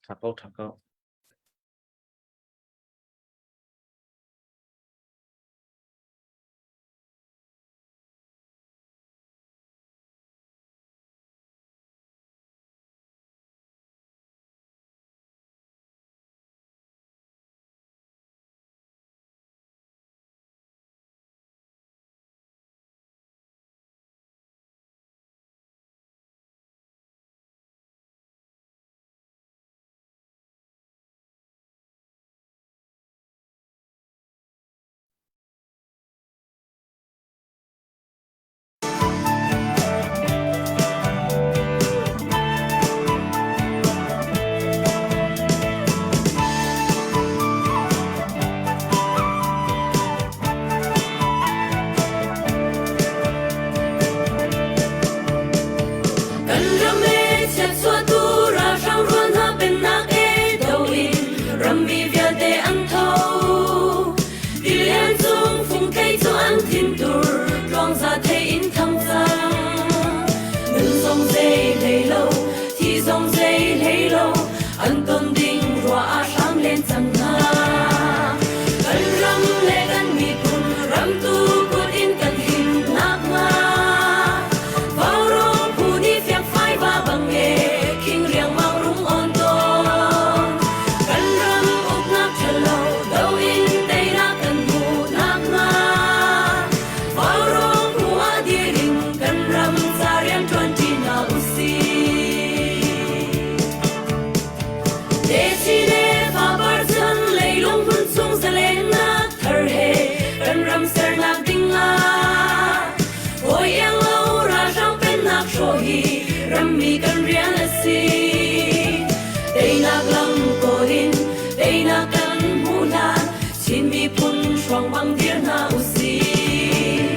Ṭha ko, ṭha ko. Kan ram e chiatchuahtu ralhrang rual hna pennak e do in rammi vialte an tho. Tilian cung fungthei cu an thintur tluangza thei in thang cang. Nun zong zei hlei lo, thi zong zei hlei lo, an ton ding ruah ah hram len cang hna. Kan ram le kan miphun ramtu kut in kan him nakhnga Vaurawng phu nih fiangfai va bang e khing riangmang rung on tawn. Kan ram uknak ṭhalo do in teinak kan hmuh nakhnga Vaurawng phu ah dir in kan ram ca rian ṭuanṭi hna usih. Techin le fapar chan leilung hmun chung zalennak thar he kan ram sernak ding ah hawi iang lo ralhrang pennak hrawh hi rammi kan rian a si. Teinak lam kawl in teinak kan hmuh hlan Chin miphun hruang bang dir hna usih.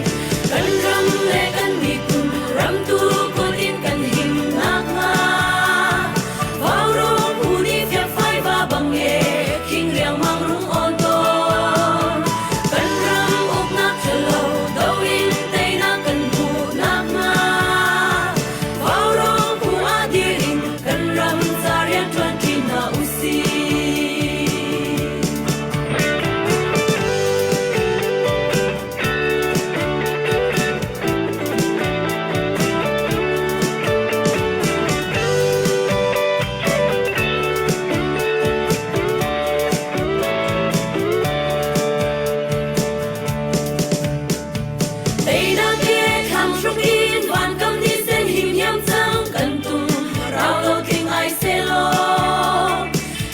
Kan ram le kan miphun ramtu kut in kan him nakhnga Vaurawng phu nih fiakfai va bang e khing riangmang rung awn tawn. Kan ram uknak ṭhalo do in teinak kan hmuh nakhnga Vaurawng phu ah dir in kan ram ca rian ṭuanṭi hna usih. Teinak he thlang hruk in vankam ni sen him hiam cang kan tum rau lo tling ai selaw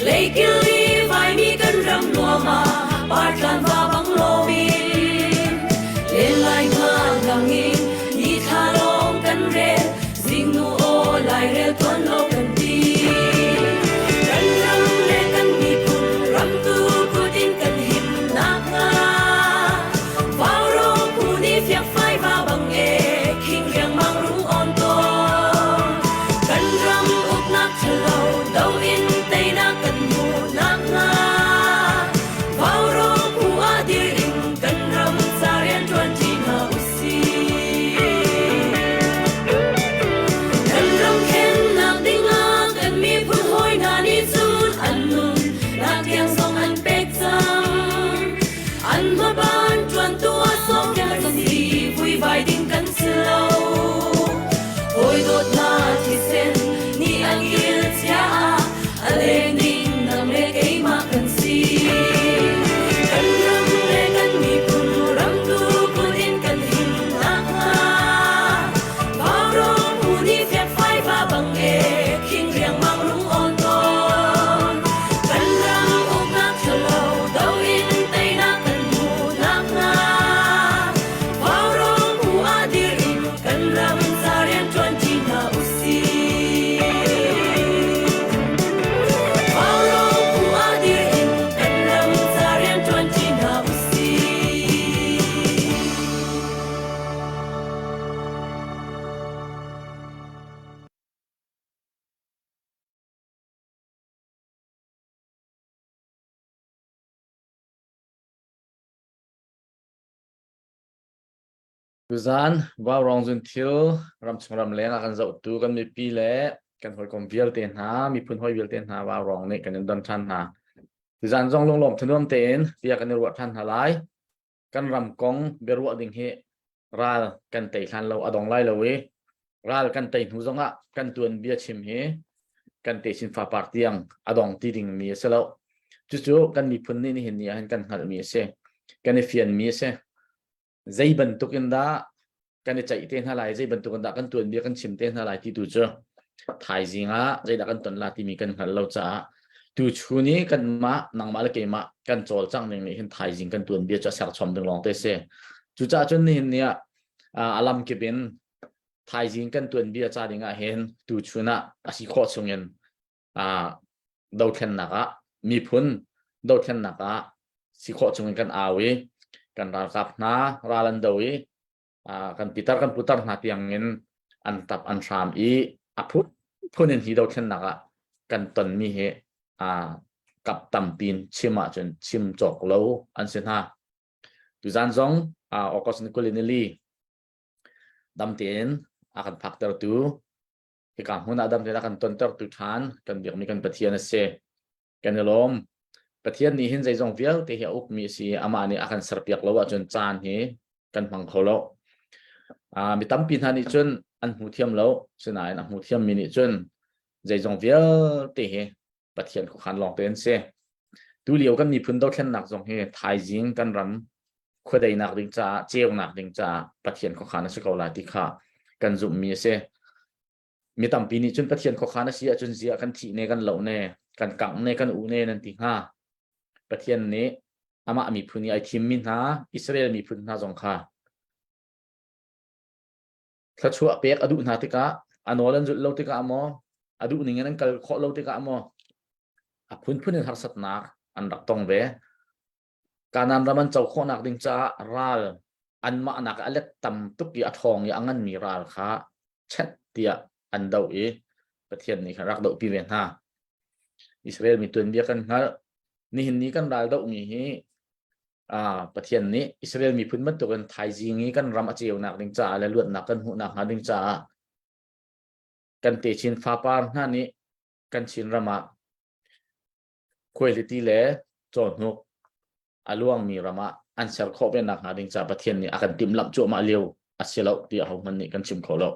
Leikil i vaimi kan ram nuam ah partlan va bang loin len lai ngan lang in ni thla lawng kan rel zingnu aw lairel tuan lo kan ti kan ram le kan miphun ramtu kut in kan him nakhnga Vaurawng phu nih fiakfai va bang e khing riangmang rung on tawn kan ram uknak ṭhalo do in teinak kan hmuh nakhnga Vaurawng phu ah dir in kan ram ca rian ṭuanṭi hna usih. Kan ram khennak dingah kan miphun hawi hna nih cun an nun nak tiang zong an pek cang. An hmaban ṭuantu ah sawmpiak kan si vuivai ding kan si lo. Hawi dawtna thisen nih an kil chia ah a leng ding nang le keimah kan si. Kan ram le kan miphun ramtu kut in kan him nakhnga Vaurawng phu nih fiakfai va bang e khing riangmang rung awn tawn. Kan ram uknak ṭhalo do in teinak kan hmuh nakhnga Vaurawng phu ah dir in kan ram ca rian ṭuanṭi hna usih. Vaurawng phu ah dir in kan ram ca rian ṭuanṭi hna usih. Tuzaan Vaurawng zunthil ramchung ramleng ah kan zohtu kan mipi le Kan hawikom vialte hna, miphun hawi vialte hna vaurawng nih kan in don ṭhan hna. Tuzaan zong lunglawm thanuam tein bia kan i ruah ṭhan hna lai. Kan ram kong biaruah ding hi ral kan tei hlan lo a dong lai lo i ral kan tei hnu zongah kan tuanbia chim hi kan techin fapar tiang a dong ti dingmi a si lo. Cucu kan miphun nih nihin ni ah hin kan hngalhmi a si. Kan i fianmi a si. Zei bantuk in dah kan i ceih te hna lai, zei bantuk in dah kan tuanbia kan chim te hna lai ti tu cu thaizing ah zeidah kan ton la timi kan hngalh lo caah tu chun i kanmah nangmah le keimah kan cawlcangh ning nih hin thaizing kan tuanbia cu a serchom ding lawng te si. Cucaah cun nihin ni ah a lam kip in thaizing kan tuanbia ca ding ah hin tu chun ah a si khawh chung in dothlennak ah miphun dothlennak ah si khawh chung in kan au i kan ralkap hna ral an do i kan pitar kan putar hna tiang in an tap an hram i a phun phun in hi dothlennak ah kan tonmi hi kap tampi in chim ahcun chim cawk lo an si hna. Tuzan zong August ni 24 dam tein a kan phaktertu hika hmun ah dam tein a kan tontertu ṭhan kan biakmi kan Pathian a si. Kan i lawm. Pathian nih hin zeizong vialte hi a ukmi a si i amah nih a kan serpiak lo ahcun caan hi kan hmang kho lo. Mi tampi hna nih cun an hmu thiam lo, sinain a hmu thiammi nih cun zeizong vialte hi Pathian khuakhan lawngte an si. Tu lio kan miphun dothlennak zong hi thaizing kan ram khuadeinak ding caah ceunak ding caah Pathian khuakhan a si ko lai ti kha kan zumhmi a si. Mi tampi nih cun Pathian khuakhan a si ahcun ziah kan thih ne kan loh ne kan kangh ne kan uh ne nan ti hnga. Pathian nih amah miphun i ai thimmi hna Israel miphun hna zong kha thluachuah pek a duh hna tikah a nawl an zulh lo tikah maw a duh ning in an kal khawh lo tikah maw a phunphun in harsatnak an rak tong ve. Kanaan ram an co khawhnak ding caah ral anmah nak a let tam tuk i a ṭhawng i a nganmi ral kha chet tiah an doh i Pathian nih khan rak dohpi ve hna. Israel mi tuanbia kan hngalh. Nihin ni kan ral dohmi hi Pathian nih Israel miphun bantukin thaizing i kan ram a ceunak ding caah le luatnak kan hmuhnak hnga ding caah kan techin fapar hna nih kan Chin ram ah khuailiti le cawhnuk a luangmi ram ah an ser khawh ve nak hnga ding caah Pathian nih a kan timhlamh cuahmah lio a si lo ti ahohmanh nih kan chim kho lo.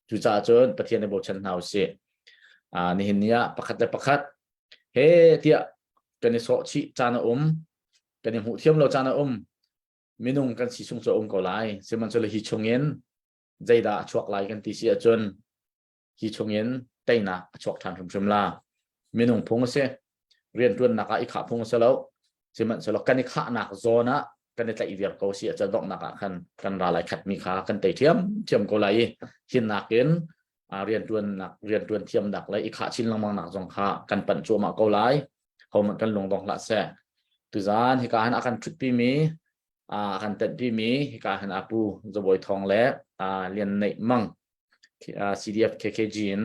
Cucaah cun Pathian i bochan hna usih. Nihin ni ah pakhat le pakhat he tiah kan i sawh chih caan a um, kan i hmuh thiam lo caan a um, minung kan si chung cu a um ko lai. Sihmanhsehlaw hi chungin zeidah a chuak lai kan ti si ahcun hi chungin teinak a chuak ṭhan hrimhrim la. Minung phung a si. Rianṭuannak ah i khah phung a si lo. Sihmanhsehlaw kan i khahnak zawn ah kan i tlaih viar ko si ahcun donghnak ah khan kan ral ai khatmi kha kan tei ṭhiamṭhiam ko lai i hinnak in rianṭuannak rianṭuan thiamnak le i khah chin lengmang nak zong kha kan panh cuahmah ko lai. Hohmanh kan lungdong hlah seh. Tuzaan hika han a kan ṭhutpimi a kan tenhpimi hika han apu Zabawi Thawng le Lian Neih Mang CDF KKG in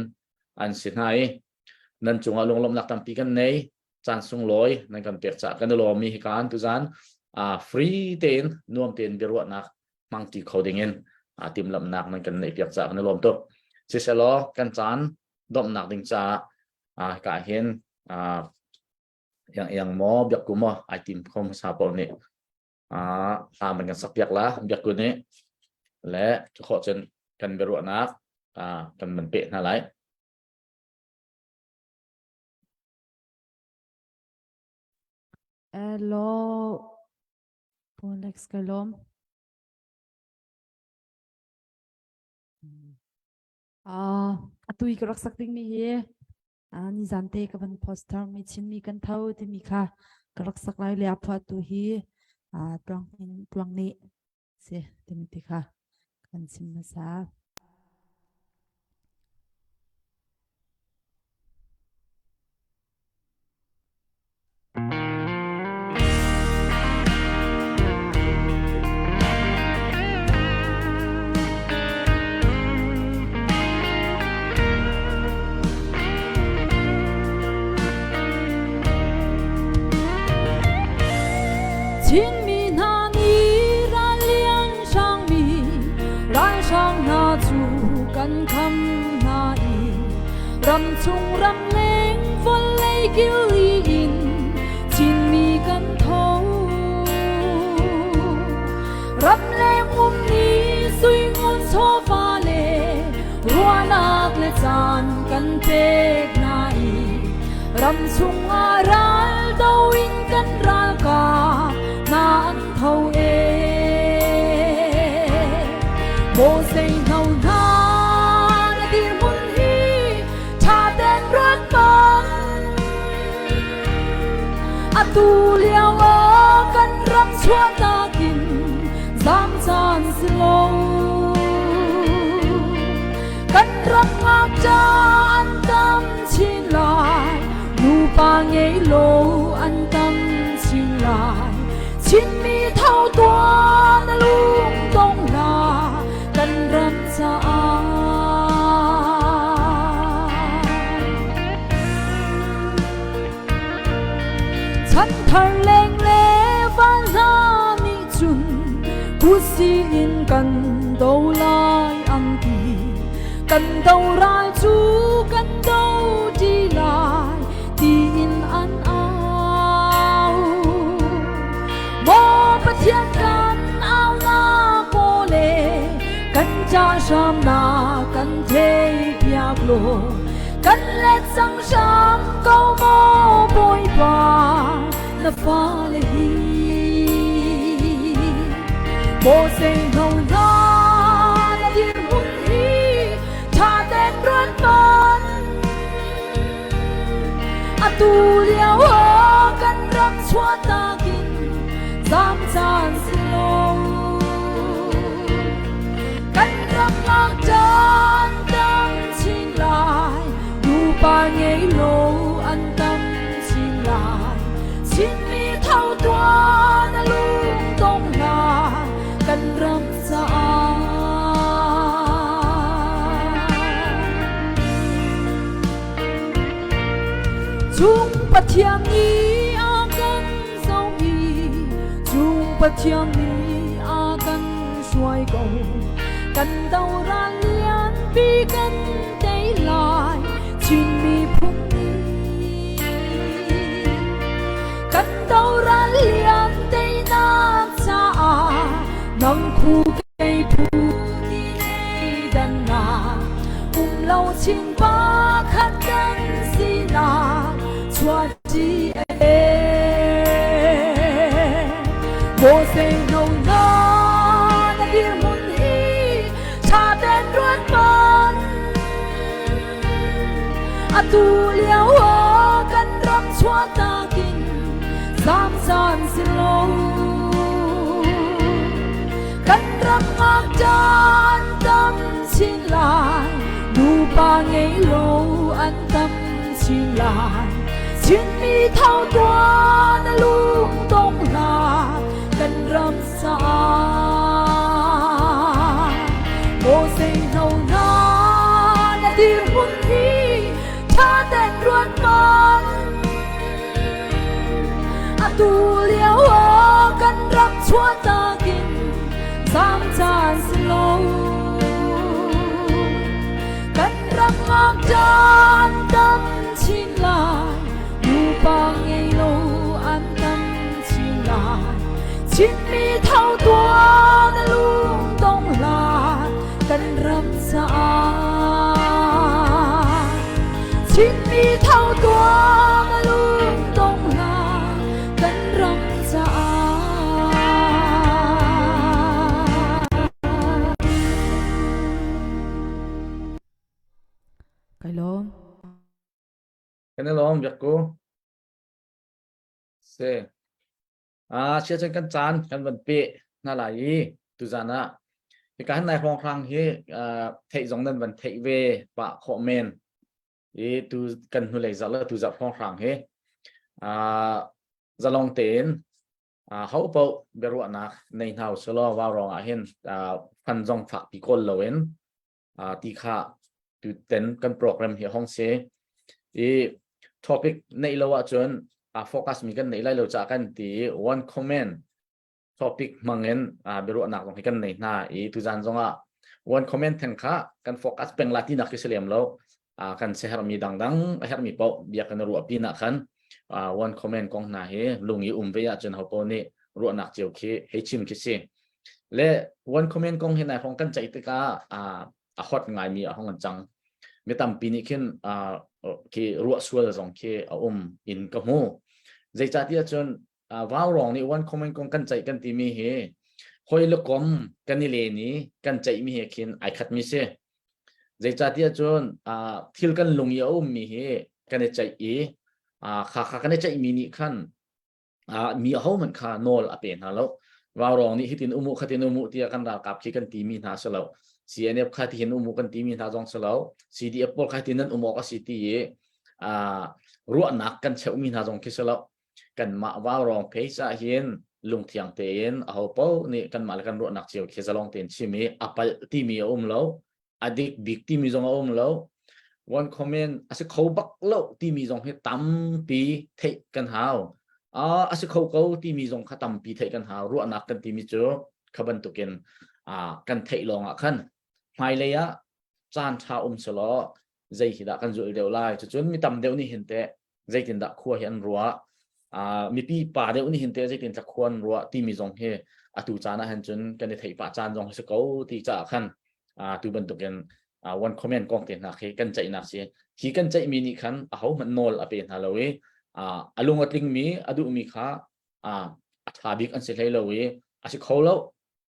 an si hna i nan cungah lunglawmhnak tampi kan nei caan sunglawi nan kan pek caah kan i lawm i hika an tuzan free tein nuam tein biaruahnak hmangti kho dingin timhlamhnak nan kan neih piak caah kan i lawm tuk siselaw kan caan domhnak ding caah hika hin yang yang maw biakku maw ai tim kho hmasa paoh nih hla man kan sak piak la biakku nih le cu khawh cun kan biaruahnak kan man peh hna lai. Hello, Polex ka lawm. Atu i ka rak sak dingmi hi nizan te ka van poster mi Chinmi kan tho timi kha ka rak sak lai le a phuahtu hi tluang tluang nih si timi ti kha kan chim hmasa. Chinmi hna nih rallian hrangmi ralhrang hna. Ram chung ram leng vawlei kili in Chinmi kan tho. Ram leng ummi suingun chawva le ruahnak le caan kan pek hna i ram chungah ral do in kan ralkap hna an tho e. Mosei hno hna na dirhmun hi ṭha tein ruat bang atu lio ah kan ram chuahnak in zam caan si lo. Kan ram ngakṭa an tam chin lai, nupa ngei lo an tam chin lai. Chinmi tho tuah na lung dong hlah kan ram caah. Chanthar leng le van hna nih cun kutsi in kan do lai an ti. Kan do ral cu kan do ti lai tiin an au. Maw Pathian kan au na ko le kan ca hram na kan thei piak law kan let cang hram ko maw Bawipa na fale hi. Moses hno hna na dirhmun hi ṭha tein ruat hmanh. Atu lio ah kan ram chuahtak in zam caan si lo. Kan ram lak caan tam chin lai, nupa ngei lo an tam chin lai. Chinmi tho tuah na lung dong hlah kan ram caah. Cung Pathian nih a kan zoh i cung Pathian nih a kan hruai ko. Kan do ral lianpi kan tei lai Chin miphun nih. Kan do ral lian teinak caah nang khu kei phu ti dannak um lo chin pa khat kan sinak chuahṭi e. Moses no na na dirhmun hi ṭha tein ruat hmanh. Atu lio ah kan ram chuahtak in zam caan si lo. Kan ram ngakṭan tam chin lai, nupa ngei lo an tam chin lai. Chinmi tho tuah na lung dong hlah, kan ram caah. Moses hno hna na dirhmun hi ṭha tein ruat hmanh. Atu lio ah kan ram chuahtak in zam caan si lo. Kan ram ngakṭan tam chin lai, nupa ngei lo an tam chin lai. Chinmi tho tuah na lung dong hlah, kan ram caah. Chinmi tho tuah na lung dong hlah, kan ram caah. Kai lawm. Kan i lawm biak ku. Se. Ah, sia cun kan caan kan van pe hna lai i tuzan ah hika han nai hrawnghrang hi theih zong nan van theih ve pah khawh men i tu kan hnulei zarh le tu zarh hrawnghrang hi zalong tein ho paoh biaruahnak nei hna usulaw vau rong ah hin fan zong fak pi kawl loin ti kha tuten kan program hi hong si i topic neih lo ahcun a focus mi kan neih lai lo ca kan ti one comment topic hmangin biaruahnak zong hi kan nei hna i tuzan zongah one comment theng kha kan focus peng la ti nak khi si lem lo. Kan siaherhmi dangdang a herhmi paoh bia kan ruah pinah khan one comment kong hna hi lung i um ve ahcun ho paoh nih ruahnak cio khi hei chim khi si. Le one comment kong hi nai hrawng kan ceih tikah a hot ngaimi a hong an cang. Mi tampi nih khin khi ruah sual zong khi a um in ka hmu. Zeicahtiah cun vaurawng nih one comment kong kan ceih kan timi hi hoi le kom kan i len i kan ceihmi he khin ai khatmi si. Zeicahtiah cun thil kan lung i a ummi hi kan i ceih i kha kha kan i ceihmi nih khan mi ahohmanh kha nawl a pe hna lo. Vaurawng nih hitin umu khatin umu tiah kan ralkap khi kan timi hna si lo. CNF kha tihin umu kan timi hna zong si lo. CDF pawl kha hitin nan um awk a si ti i ruahnak kan cheuhmi hna zong khi si lo. Kanmah vaurawng page ah hin lungthiang tein aho paoh nih kanmah le kan ruahnak cio khi zalong tein chim i a palh timi a um lo. A dik bik timi zong a um lo. One comment a si kho bak lo timi zong hi tampi theih kan hau. A si kho ko timi zong kha tampi theih kan hau. Ruahnak kan timi cu kha bantukin kan theih lawng ah khan hmailei ah caan ṭha um selaw zei hi dah kan zulh deuh lai. Cucun mi tam deuh nih hin teh zeitindah khua hi an ruah mipi pa deuh nih hin teh zeitin tla khua an ruah timi zong hi atu caan ah hin cun kan i theih pah caan zong hi si ko ti caah khan tu bantukin one comment kong te hna khi kan ceihnak si hi kan ceihmi nih khan a ho hmanh nawl a pe hna lo i a lung a tlingmi a duhmi kha a ṭha bik an si hlei lo i a si kho lo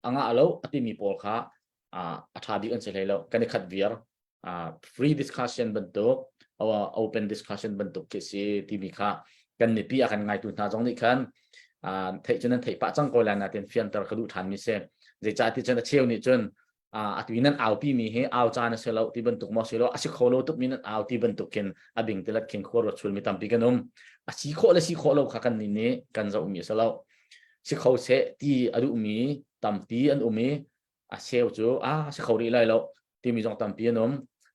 a ngah lo a timi pawl kha a ṭha bik an si hlei lo kan i khat viar free discussion bantuk open discussion bantuk khi si timi kha kan mipi a kan ngaitu hna zong nih khan theih cun nan theih pah cang ko lai natin fianter ka duh ṭhan mi si zeicah ti cun a cheu nih cun atu nan aupi mi hi au caan a si lo ti bantuk maw si lo a si kho lo tuk mi nan au ti bantuk khin a bing tilat khin khua ruat chul mi tampi kan um a si khawh le si khawh lo kha kan nih nih kan zoh mi a si lo si kho seh ti a duh mi tampi an um i a cheu cu a si kho rih lai lo timi zong tampi an um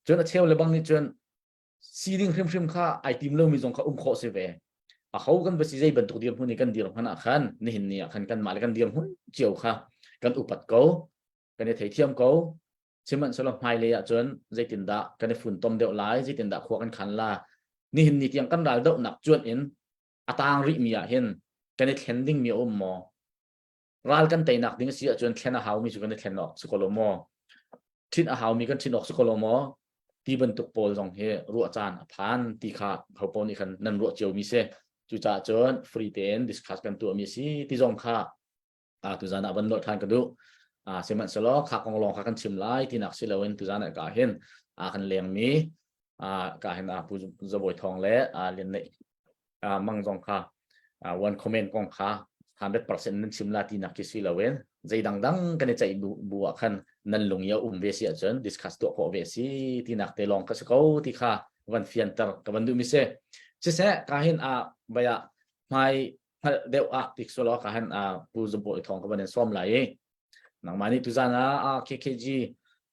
cun a cheu le bang nih cun si ding hrimhrim kha ai tim lomi zong kha um khawh si ve a ho kan va si zei bantuk dirhmun i kan dirhmun ah khan nihin ni ah khan kanmah le kan dirhmun cio kha kan upat ko kan i theithiam ko sihmanhsehlaw hmailei ah cun zeitindah kan i funtom deuh lai zeitindah khua kan khan la nihin ni tiang kan ral dohnak cuan in a tang rihmi ah hin kan i thlen dingmi a um maw ral kan teinak ding a si ahcun thlen a haumi cu kan i thlen awk si ko lo maw ṭhinh a haumi kan ṭhinh awk si ko lo maw ti bantuk pawl zong hi ruah caan a phan ti kha hopo nih khan nan ruah cio mi si cucaah cun free tein discuss kan tuah mi si ti zong kha tuzan ah van nolh ṭhan ka duh sihmanhsehlaw kha kong lawng kha kan chim lai tinak si loin tuzan ah ka hin kan leng mi ka hin Pu Zabawi Thawng le Lian Neih mang zong kha one comment kong kha 100% nan chim la tinak khi si loin zei dangdang kan i ceih bu ah khan nan lung i a um ve si ahcun discuss tuah khawh ve si tinak te lawng ka si ko ti kha van fianter ka van duh mi si siseh ka hin a baya hmai hngalh deuh ah tik solo ka han a pu zabawi thong ka van in sawm lai i nangmah nih tuzan ah KKG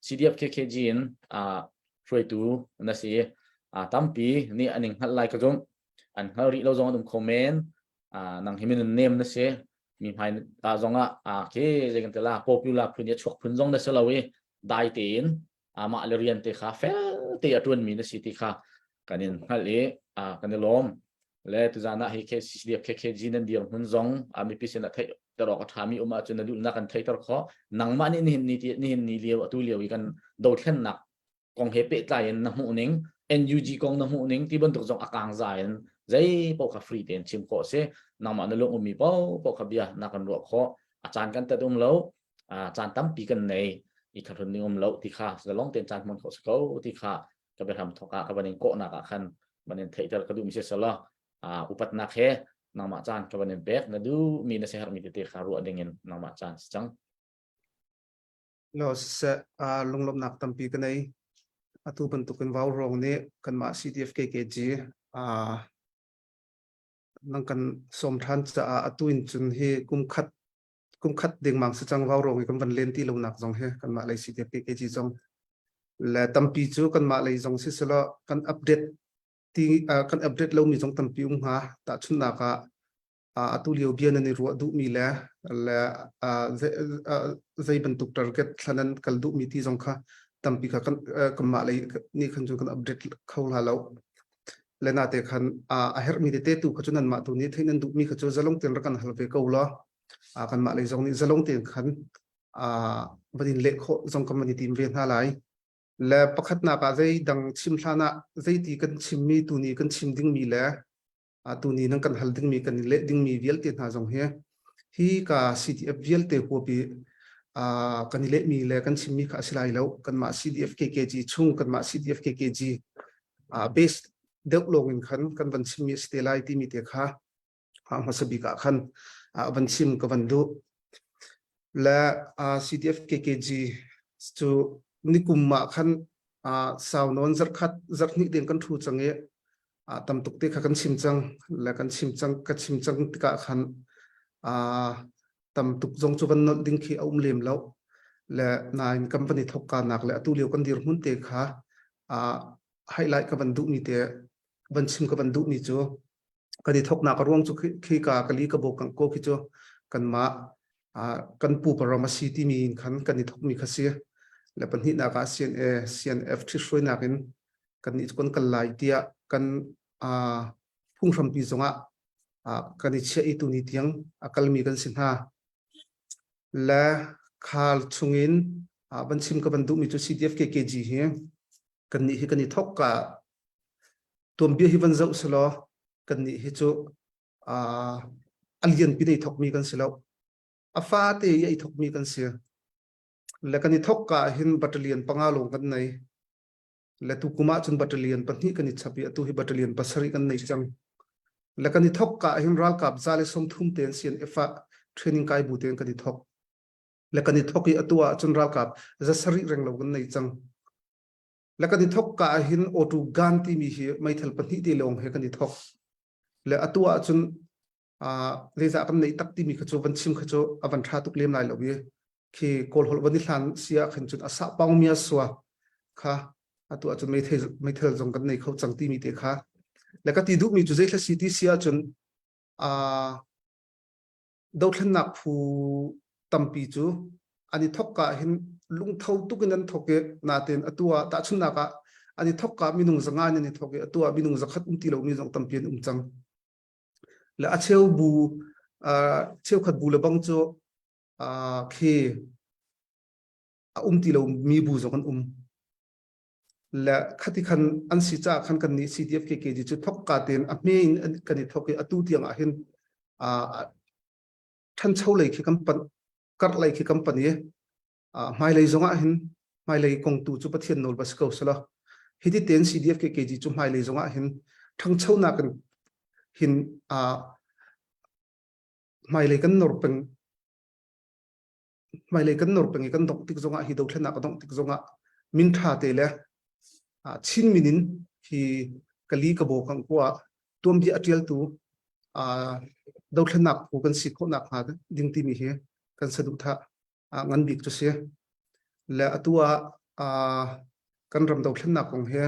CDF KKG in hruaitu na si tampi nih an in hngalh lai ka zumh an hngal rih lo zong an um kho men nang hi minun nem na si mi hmai ta zong ah ke zei kan tela popular phun i chuak phun zong na si lo i dai tein amah le rian te kha fel te a tuan mi na si ti kha kan in hngalh i kan i lawm le tuzan ah hi KCCDF KKG nan dir hmun zong mipi sin a theih ter awk a ṭhami um ahcun na duhnak kan theihter khawh nangmah nih nihin ni nihin ni lio atu lio i kan dothlennak kong he pehtlai in na hmuh ning NUG kong na hmuh ning ti bantuk zong a kang za in zei paoh kha free tein chim khawh si nangmah na lung ummi paoh paoh kha bia na kan ruah khawh a caan kan tat um lo caan tampi kan nei i thlahrun ning um lo ti kha zalong tein caan hman khawh si ko ti kha ka biahram thawk ah ka van in kawhnak ah khan van in theihter ka duh mi si selaw upatnak he nangmah caan ka van in pek na duh mi na siaherh mi tete kha ruah ding in nangmah caan si cang. Lo siseh lunglawmhnak tampi ka nei. Atu bantukin vau rong nih kanmah CDF KKG nang kan sawm ṭhan caah atu in cun hi kum khat kum khat dengmang si cang vau rong i kan van len ti lonak zong hi kanmah lei CDF KKG zong le tampi cu kanmah lei zong si selaw kan update ti kan update lomi zong tampi um hnga tahchunhnak ah atu lio bia nan i ruah duhmi le le zei bantuk target thlan nan kal duhmi ti zong kha. Tampi kha kan kanmah lei nih khan cun kan update kho hna lo. Le nate khan a herhmi tete tu kha cu nanmah tu nih theih nan duhmi kha cu zalong tein rak kan hal ve ko law kanmah lei zong nih zalong tein khan van in leh khawh zong kan van i tim ve hna lai. Le pakhatnak ah zei dang chim hlan ah zeiti kan chimmi tuni kan chim dingmi le tuni nan kan hal dingmi kan i leh dingmi vialte hna zong hi hi ka CDF vialte huapi kan i lehmi le kan chimmi kha a si lai lo. Kanmah CDF KKG chung kanmah CDF KKG base deuh lawng in khan kan van chimmi a si te lai timi te kha hmasa bik ah khan van chim ka van duh. Le CDF KKG cu nikum ah khan sau nawn zarkhat zarhnih ding kan thu cang i tam tuk te kha kan chim cang le kan chim cang ka chim cang tikah khan tam tuk zong cu van nolh ding khi a um lem lo. Le nain company thok ka nak le atu lio kan dirhmun te kha highlight ka van duh mi te van chim ka van duh mi cu kan i thoknak a ruang cu khi ka kali ka bawk ko khi cu kanmah kan pupa ram a si timi in khan kan i thokmi kha si. Le pahnihnak ah CNA CNF ṭhithruainak in kan nih cu kan kal lai tiah kan phunghrampi zongah kan i chiah i tuni tiang a kalmi kan si hna. Le khal chungin van chim ka van duhmi cu CDF KKG hi kan nih hi kan i thok ka tuanbia hi van zoh selaw kan nih hi cu a lianpi nei thokmi kan si lo. A fate i ai thokmi kan si. Le kan i thok ka hin battalion panga lawng kan nei. Le tu kum ah cun battalion pahnih kan i chap i atu hi battalion pasarih kan nei cang. Le kan i thok ka hin ralkap za le 30 tein CNF ah training kai bu tein kan i thok. Le kan i thok i atu ah cun ralkap 700 reng lo kan nei cang. Le kan i thok ka ah hin auto gun timi hi meithal pahnih te lawng he kan i thok. Le atu ah cun zeizah kan neih tak timi kha cu van chim kha cu a van ṭha tuk lem lai lo i khi kawl holh van i hlan si ah khan cun a sah pang mi a sua kha atu ah cun meithal meithal zong kan nei kho cang timi te kha. Le ka ti duhmi cu zeithla si ti si ah cun dothlennak phu tampi cu an i thokka hin lungtho tuk in an thok i natin atu ah tahchunhnak ah an i thokka minung 500 in an i thok i atu ah minung 100 um ti lomi zong tampi an um cang. Le a cheu bu cheukhat bu le bang cu khi a um ti lomi bu zong an um. Le khati khan an si caah khan kan nih CDF KKG cu thokka tein a hme in kan i thok i atu tiang ah hin ṭhancho lei khi kan panh, karh lei khi kan panh i hmailei zong ah hin hmailei kong tu cu Pathian nawl va si ko selaw hiti tein CDF KKG cu hmailei zong ah hin ṭhangchonak in hin hmailei kan nor peng hmailei kan nor peng i kan dongh tik zongah hi dothlennak a dongh tik zongah min ṭha te le Chin min in hi kali ka bo kang ko ah tuanbia a ṭialtu dothlennak phu kan si khawhnak hnga ding timi hi kan saduhthah ngan bik cu si. Le atu ah kan ram dothlennak kong hi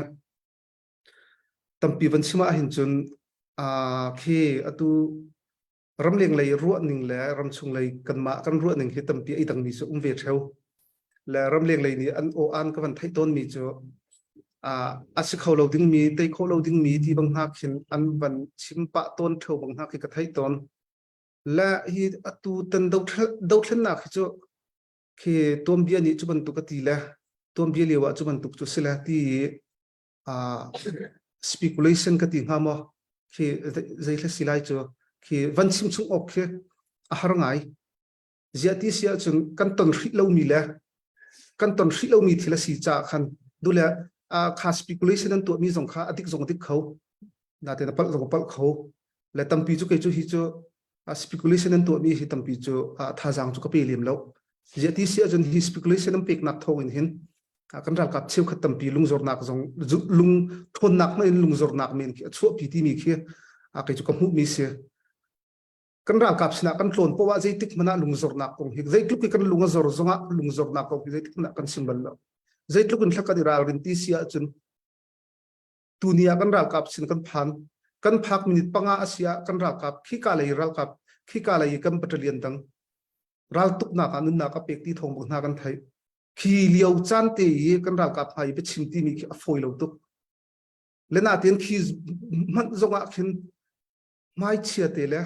tampi van chim ah hin cun khi atu ramleng lei ruahning le ramchung lei kanmah kan ruahning hi tampi ai dangmi cu um ve theo. Le ramleng lei nih an aw an ka van theih tawnmi cu a si kho lo dingmi tei kho lo dingmi ti bang hna khin an van chim pah tawn theo bang hna khi ka theih tawn. Le hi atu tan dothlennak hi cu khi tuanbia nih cu bantuk a ti le tuanbia lio ah cu bantuk cu si le ti speculation ka ti hnga maw khi zei thla si lai cu khi van chim chung awk khi a har ngai. Ziah ti si ahcun kan ton hrih lomi le kan ton hrih lomi thil a si caah khan dule kha speculation an tuahmi zong kha a dik zong a dik kho natein a palh zong a palh kho. Le tampi cu kei cu hi cu speculation an tuahmi hi tampi cu thazaang cu ka pe lem lo. Ziah ti si ahcun hi speculation an peknak thawng in hin kan ralkap cheukhat tampi lungzornak zong lung ṭhawnnak hmanh in lungzornak men khi a chuahpi timi khi kei cu ka hmuhmi si. Kan ralkap sinah kan tlawn poah ah zeitik hmanh ah lungzornak kong hi zeitluk i kan lung a zor zongah lungzornak kong hi zeitik hmanh ah kan chim bal lo. Zeitluk in thla kan i ralrin ti si ahcun tuni ah kan ralkap sin kan phan kan phak minute panga a si ah kan ralkap khika lei ralkap khika lei kan battalion dang raltuknak ah nunnak a pek ti thawng bang hna kan theih. Khi lio caan te i kan ralkap hna i biachim timi khi a fawi lo tuk. Le natin khi hmanh zongah khin hmaichia te le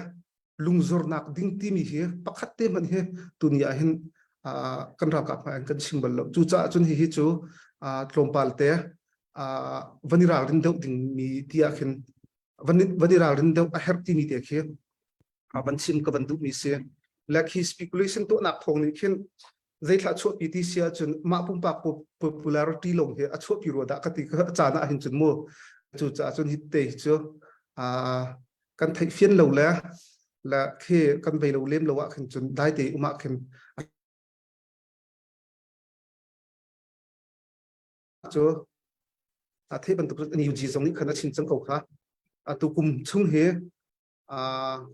lungzornak ding timi hi pakhat te hmanh hi tuni ah hin kan ralkap hna in kan chim bal lo. Cucaah cun hihi cu tlawmpal te van i ralrin deuh dingmi ti ah khin van i ralrin deuh a herh timi te khi van chim ka van duhmi si. Le khi speculation tuahnak thawng nih khin zeithlah chuahpi ti si ahcun mah pumpak popularity lawng hi a chuahpi rua dah ka ti ka caan ah hin cun mu cu caah cun hi te hi cu kan theih fian lo le le khi kan vei lo lem lo ah khin cun dai te um ah khin cu a theih bantuk NUG zong nih khan a chim cang ko kha atu kum chung hi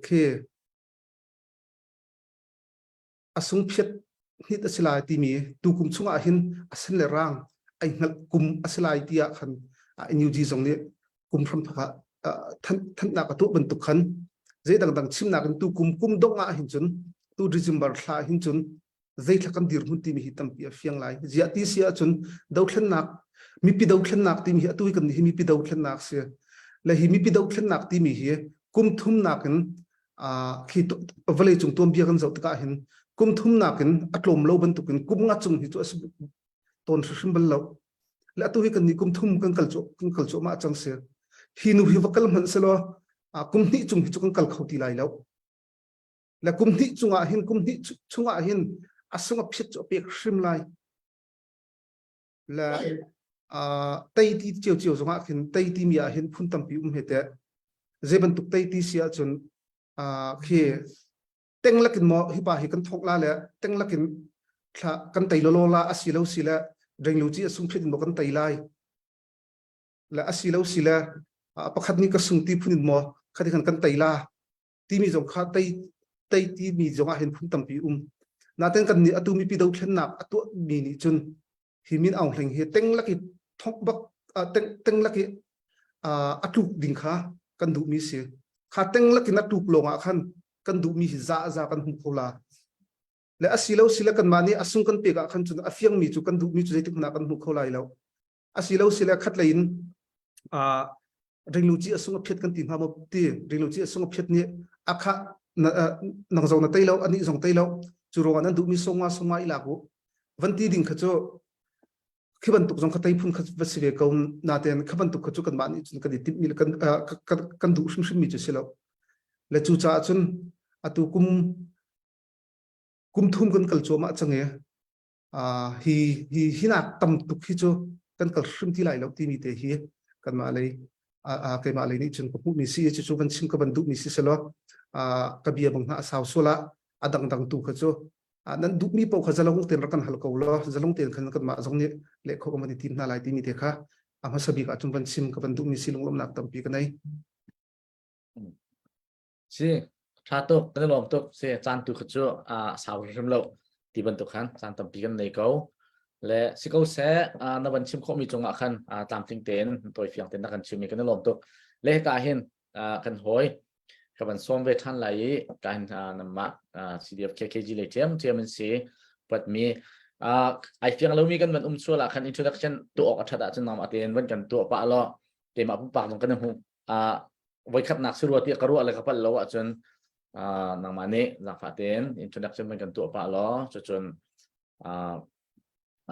khi a sungphiat hnit a si lai timi tukum chungah hin a sen le rang ai hngalh kum a si lai tiah khan NUG zong nih kum hramthok ah thanhnak a tuah bantuk khan zei dangdang chimnak in tu kum kum dongh ah hin cun tu December thla hin cun zeithla kan dirhmun timi hi tampi a fiang lai ziah ti si ahcun dothlennak mipi dothlennak timi hi atu hi kan hi mipi dothlennak si le hi mipi dothlennak timi hi kum thumnak in khi vawlei cung tuanbia kan zoh tikah hin kum thumnak in a tlawm lo bantukin kum nga cung hi cu a si tawn hrimhrim bal lo le atu hi kan nih kum thum kan kal cu kan kal cuahmah cang si hi nu hi va kal hmanh selaw kum hnih cung hi cu kan kal kho ti lai lo le kum hnih chungah hin kum hnih chungah hin a sung a phiat cu a pek hrim lai le tei ti cio cio zongah khin tei ti mi ah hin phun tampi um he te zei bantuk tei ti si ahcun khi teng lakin maw hi pa hi kan thok la le teng lakin thla kan tei lo lo la asi lo si le reng lo chi a sung phit in maw kan tei lai le asi lo si le pakhat ni ka sung ti phun in maw khati khan kan tei la timi zong kha tei tei timi zong ah hin phun tampi um naten kan nih atu mipi dothlennak a tuah mi nih cun hi min aung hleng hi teng lak i thok bak teng teng lak i a tluk ding kha kan duh mi si kha teng lak in a tluk lawng ah khan kan duh mi hi za za kan hmu kho la le asi lo si le kan mah nih a sung kan pek ah khan cun a fiang mi cu kan duh mi cu zeitik hmanh ah kan hmu kho lai lo asi lo si le khat lei in ringlu ci a sung a phiat kan ti hnga maw ti ringlu ci a sung a phiat nih a kha nang zong na tei lo anih zong tei lo cu ruangah nan duhmi songma songma i lak u van ti ding kha cu khi bantuk zong kha tei phun kha va si ve ko natein kha bantuk kha cu kanmah nih cun kan i timhmi le kan kan duh hrimhrim mi cu si lo le cu caah cun atu kum kum thum kan kal cuahmah cang i hi hi hinak tam tuk hi cu kan kal hrim ti lai lo timi te hi kanmah lei keimah lei nih cun ka hmuhmi si cu cu van chim ka van duhmi si selaw ka bia bang hna a sau sual ah a dangdang tu kha cu nan duhmi paoh kha zalong tein rak kan hal ko law zalong tein khan kanmah zong nih leh kho kan van i tim hna lai timi te kha a hmasa bik ah cun van chim ka van duhmi si lunglawmhnak tampi ka nei. Si, ṭha tuk, kan i lawm tuk. Si, caan tu kha cu a sau hrim lo ti bantuk khan caan tampi kan nei ko. Le si ko seh, na van chim khawhmi cungah khan tlamtling tein tawifiang tein na kan chim i kan i lawm tuk. Le hika hin kan hawi ka van sawm ve ṭhan lai i ka hin namah CDF KKG lei ṭhiamṭhiam in si patmi ai fiang lomi kan van um sual ah khan introduction tuah awk a ṭhat ahcun nangmah tein van kan tuah pah law keimah pumpak zong kan i hmuh voikhatnak si rua tiah ka ruah le ka palh lo ahcun nangmah nih zaangfah tein introduction van kan tuah pah law cucun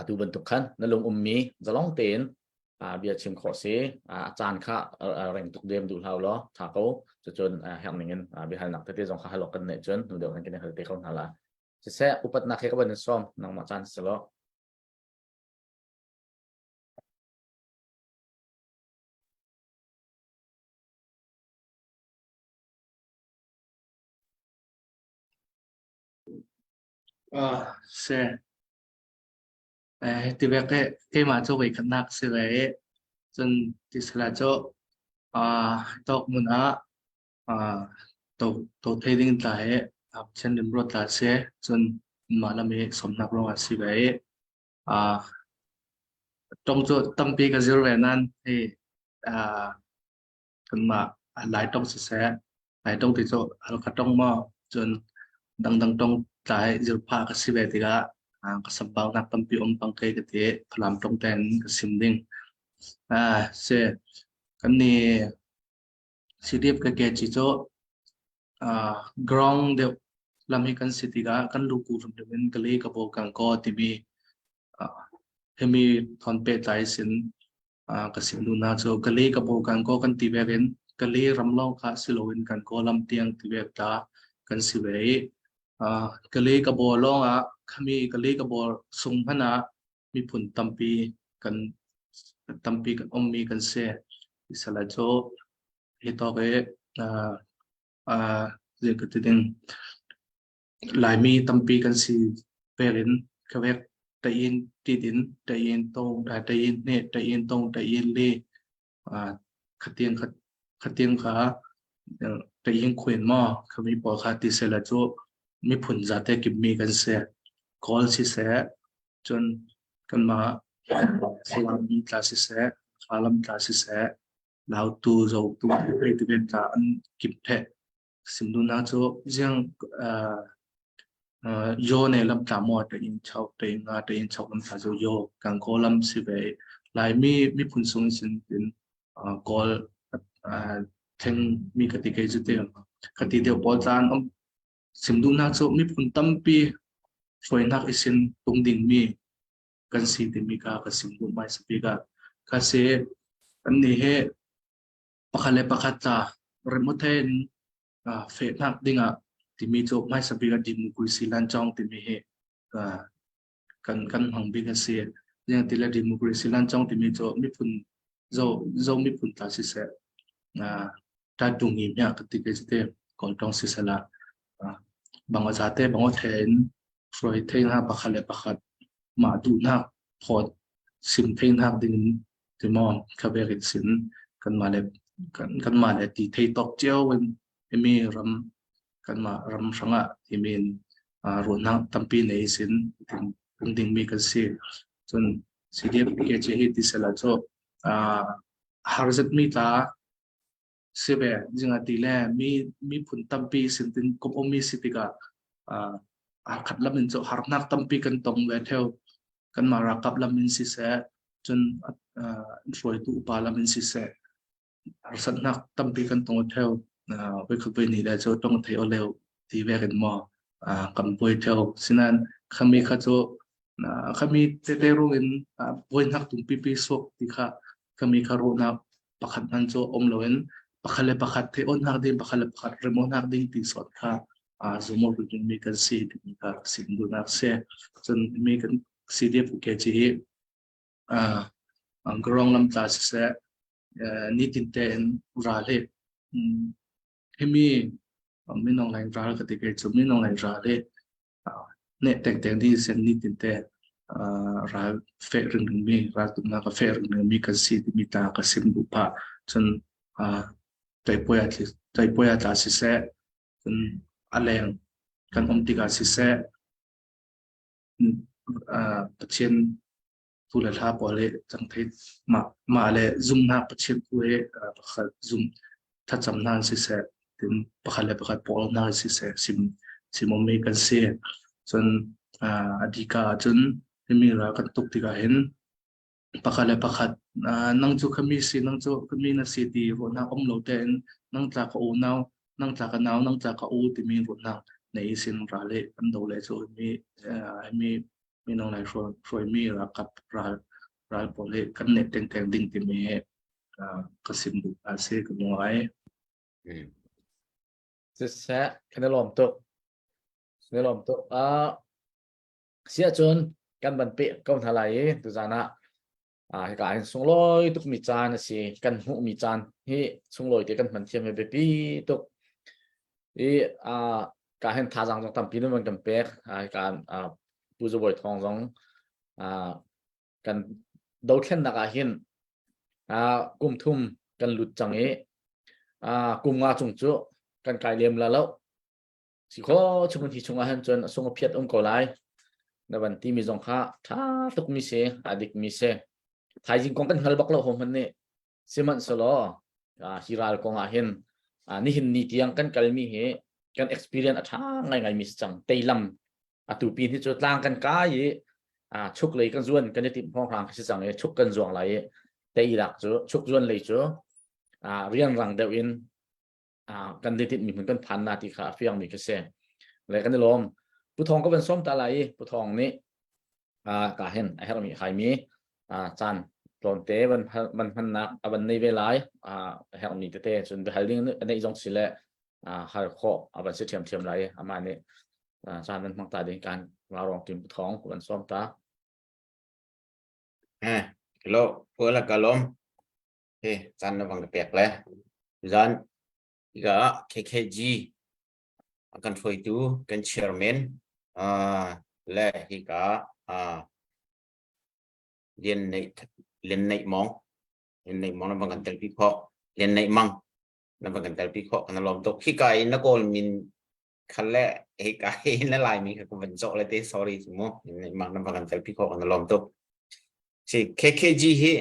atu bantuk khan na lung ummi zalong tein bia chim khawh si a caan kha reng tuk dem duh hlau law tha ko cucun herh ning in biahalnak tete zong kha hal awk kan neih cun hnu deuh kan hal te ko hna la siseh upatnak he ka van in sawm nangmah caan si law Ah, si. Eh, ti bek eh, keimah cu voikhatnak si ve i, cun ti sala cu ah tawk mun ah ah to to thei ding tla he chen rim ruat tla si cun mah lam i sawmnak ruangah si ve i ah tong cu tampi ka zir ve nan hei ah kanmah Lai tong siseh Lai tong ti cu Halkha tong maw cun dangdang tong tla hi zir phah ka si ve tikah. Ka sambaunak tampi um pang ke ka ti Falam tong ten ka sim ding. Se kan ni CDF ka ke chi cu ground deuh lam hi kan si tikah kan luku hrimhrim in ka le ka bo kang ko timi himi thon pehtlai sin ka sim duh na cu ka le ka bo kan ko kan ti vek in ka le ram lawng kha si loin kan ko lam tiang ti vek ta kan si ve i ka le ka bo lawng ah khami ka le ka bo sung hmanh ah miphun tampi kan tampi kan ummi kan si. Isala cu hi tawk i zei ka ti ding Laimi tampi kan si pek in ka vek tayin tidin tayin tong tayin hne tayin tong tayin le khatiang khatiang kha tayin khuen maw khami pawl kha ti sela cu miphun zate kip mi kan si. Kawl siseh cun kanmah Falam tla siseh Khalam tla siseh Lautu Zotu hei ti ven tla an kip theh. Simduhnak cu ziang yaw ne lam tla maw te in chok te in nga te in chok lam tla cu yaw kan Kawl lam si ve. Laimi miphun sung sin tin Kawl theng mi ka ti kei cu te ka ti deuh pawl caan um simduhnak cu miphun tampi hruainak isin tung ding mi kan si timi kha ka sim duh mai sapi ka ka se kan ni he pakhat le pakhat ca remote in fehnak dingah timi cu hmaisa bik ah democracy lancawng timi hi kan kan hmang bik a si. Ziang ti le democracy lancawng timi cu miphun zo zo miphun ta siseh ta dungi mya ka ti ke te kawltong sisela bang zate bang the in hruai thei hna pakhat le pakhat mah duhnak phawt sim thei hnak ding in timaw khabek in sin kanmah le kan kanmah le ti thei tawk cio in imi ram kanmah ram hrangah timin ruahnak tampi nei sin tin ding mi kan si. Cun CDF ke hi ti sela cu harzat mi ta si ve zinga ti le mi miphun tampi sin tin kom ummi si tikah khat lam in cu harnak tampi kan tong ve theo. Kanmah ralkap lam in siseh cun hruaitu upa lam in siseh harsatnak tampi kan tong theo. Voikhat voi ni le cu tong thei o leu ti vek in maw kan buai theo. Sinan khami kha cu khami tete rung in buainak tung pipi suak ti kha khami kha ruahnak pakhat hman cu um loin pakhat le pakhat the onnak ding, pakhat le pakhat remonak ding ti sawt kha zumur mi kan si timi kha sim duhnak si. Cun mi kan CDF ke chi hi grong lam tla siseh nitin te in ral hi himi minong lai ral ka ti ke chu minong lai ral hi ne teng teng di sen nitin te ral fe ring ring mi ral tumnak ka fe ring ring mi kan si timi ta ka sim duh pah. Cun taipuai taipuai tla siseh cun a leng kan um tikah siseh Pathian thu le hla pawl hi cang thei mah mah le zumnak Pathian thu hi pakhat zum thlacam hna siseh tin pakhat le pakhat pawl hna siseh sim simawmi kan si. Cun a dika ahcun himi ral kan tuk tikah hin pakhat le pakhat nang cu khami si, nang cu khami na si ti ruahnak um lo tein nang tla ka unau, nang tla ka nau, nang tla ka u timi ruahnak nei sin ral hi kan do le cu mi mi minung lai hruaimi ralkap ral ral pawl hi kan ne tengteng ding timi ka sim duh a si ka ngai. Siseh, kan i lawm tuk. Kan i lawm tuk. Si ahcun kan van peh ko hna lai i tuzan ah hika hin sunglawi tukmi caan a si. Kan hmuhmi caan hi sunglawi te kan hman thiam hi biapi tuk. I ka hin thazaang zong tampi nan van kan pek. Hika Pu Zabawi Thawng zong kan dothlennak ah hin kum thum kan lut cang i kum nga chung cu kan kai lem la lo. Si kho chung hi chung ah hin cun a sung a phiat um ko lai na van ti mi zong kha tha tuk mi si, a dik mi si. Thaizing kong kan hngal bak lo ho hman nih. Sihmanhsehlaw hi ral kong ah hin nihin ni tiang kan kal mi hi kan experience a tha ngai ngai mi si cang. Teilam. Atu pin hi cu tlang kan kai i chuk lei kan zuan kan i timh hrawnghrang si cang i chuk kan zuang lai i teilak cu chuk zuan lei cu rianrang deuh in kan i tinhmi hmun kan phan na ti kha a fiangmi ka si. Le kan i lawm. Pu Thawng ka van sawm ta lai i Pu Thawng nih ka hin a herhmi haimi caan tlawmte van van hmannak a van nei ve lai a herhmi tete cun biahal ding a neih zong si le har khawh a van si ṭhiamṭhiam lai amah nih caan van hmang ta ding kan ralrong tim Pu Thawng ka van sawm ta. Eh, hello, pu la kalom. He, caan na bang ka pek le. Zan ga KKG a kan hruaitu kan chairman uh, le hika uh, Lian Neih Lian Neih Mong Lian Neih Mong na bang kan telpi khawh Lian Neih Mang na bang kan telpi khawh kan lawm tuk hika in na kawl min khal le hika in na lai mi kha ka van cawh le te sorry mu Lian Neih Mang na bang kan telpi khawh kan lawm tuk si KKG hi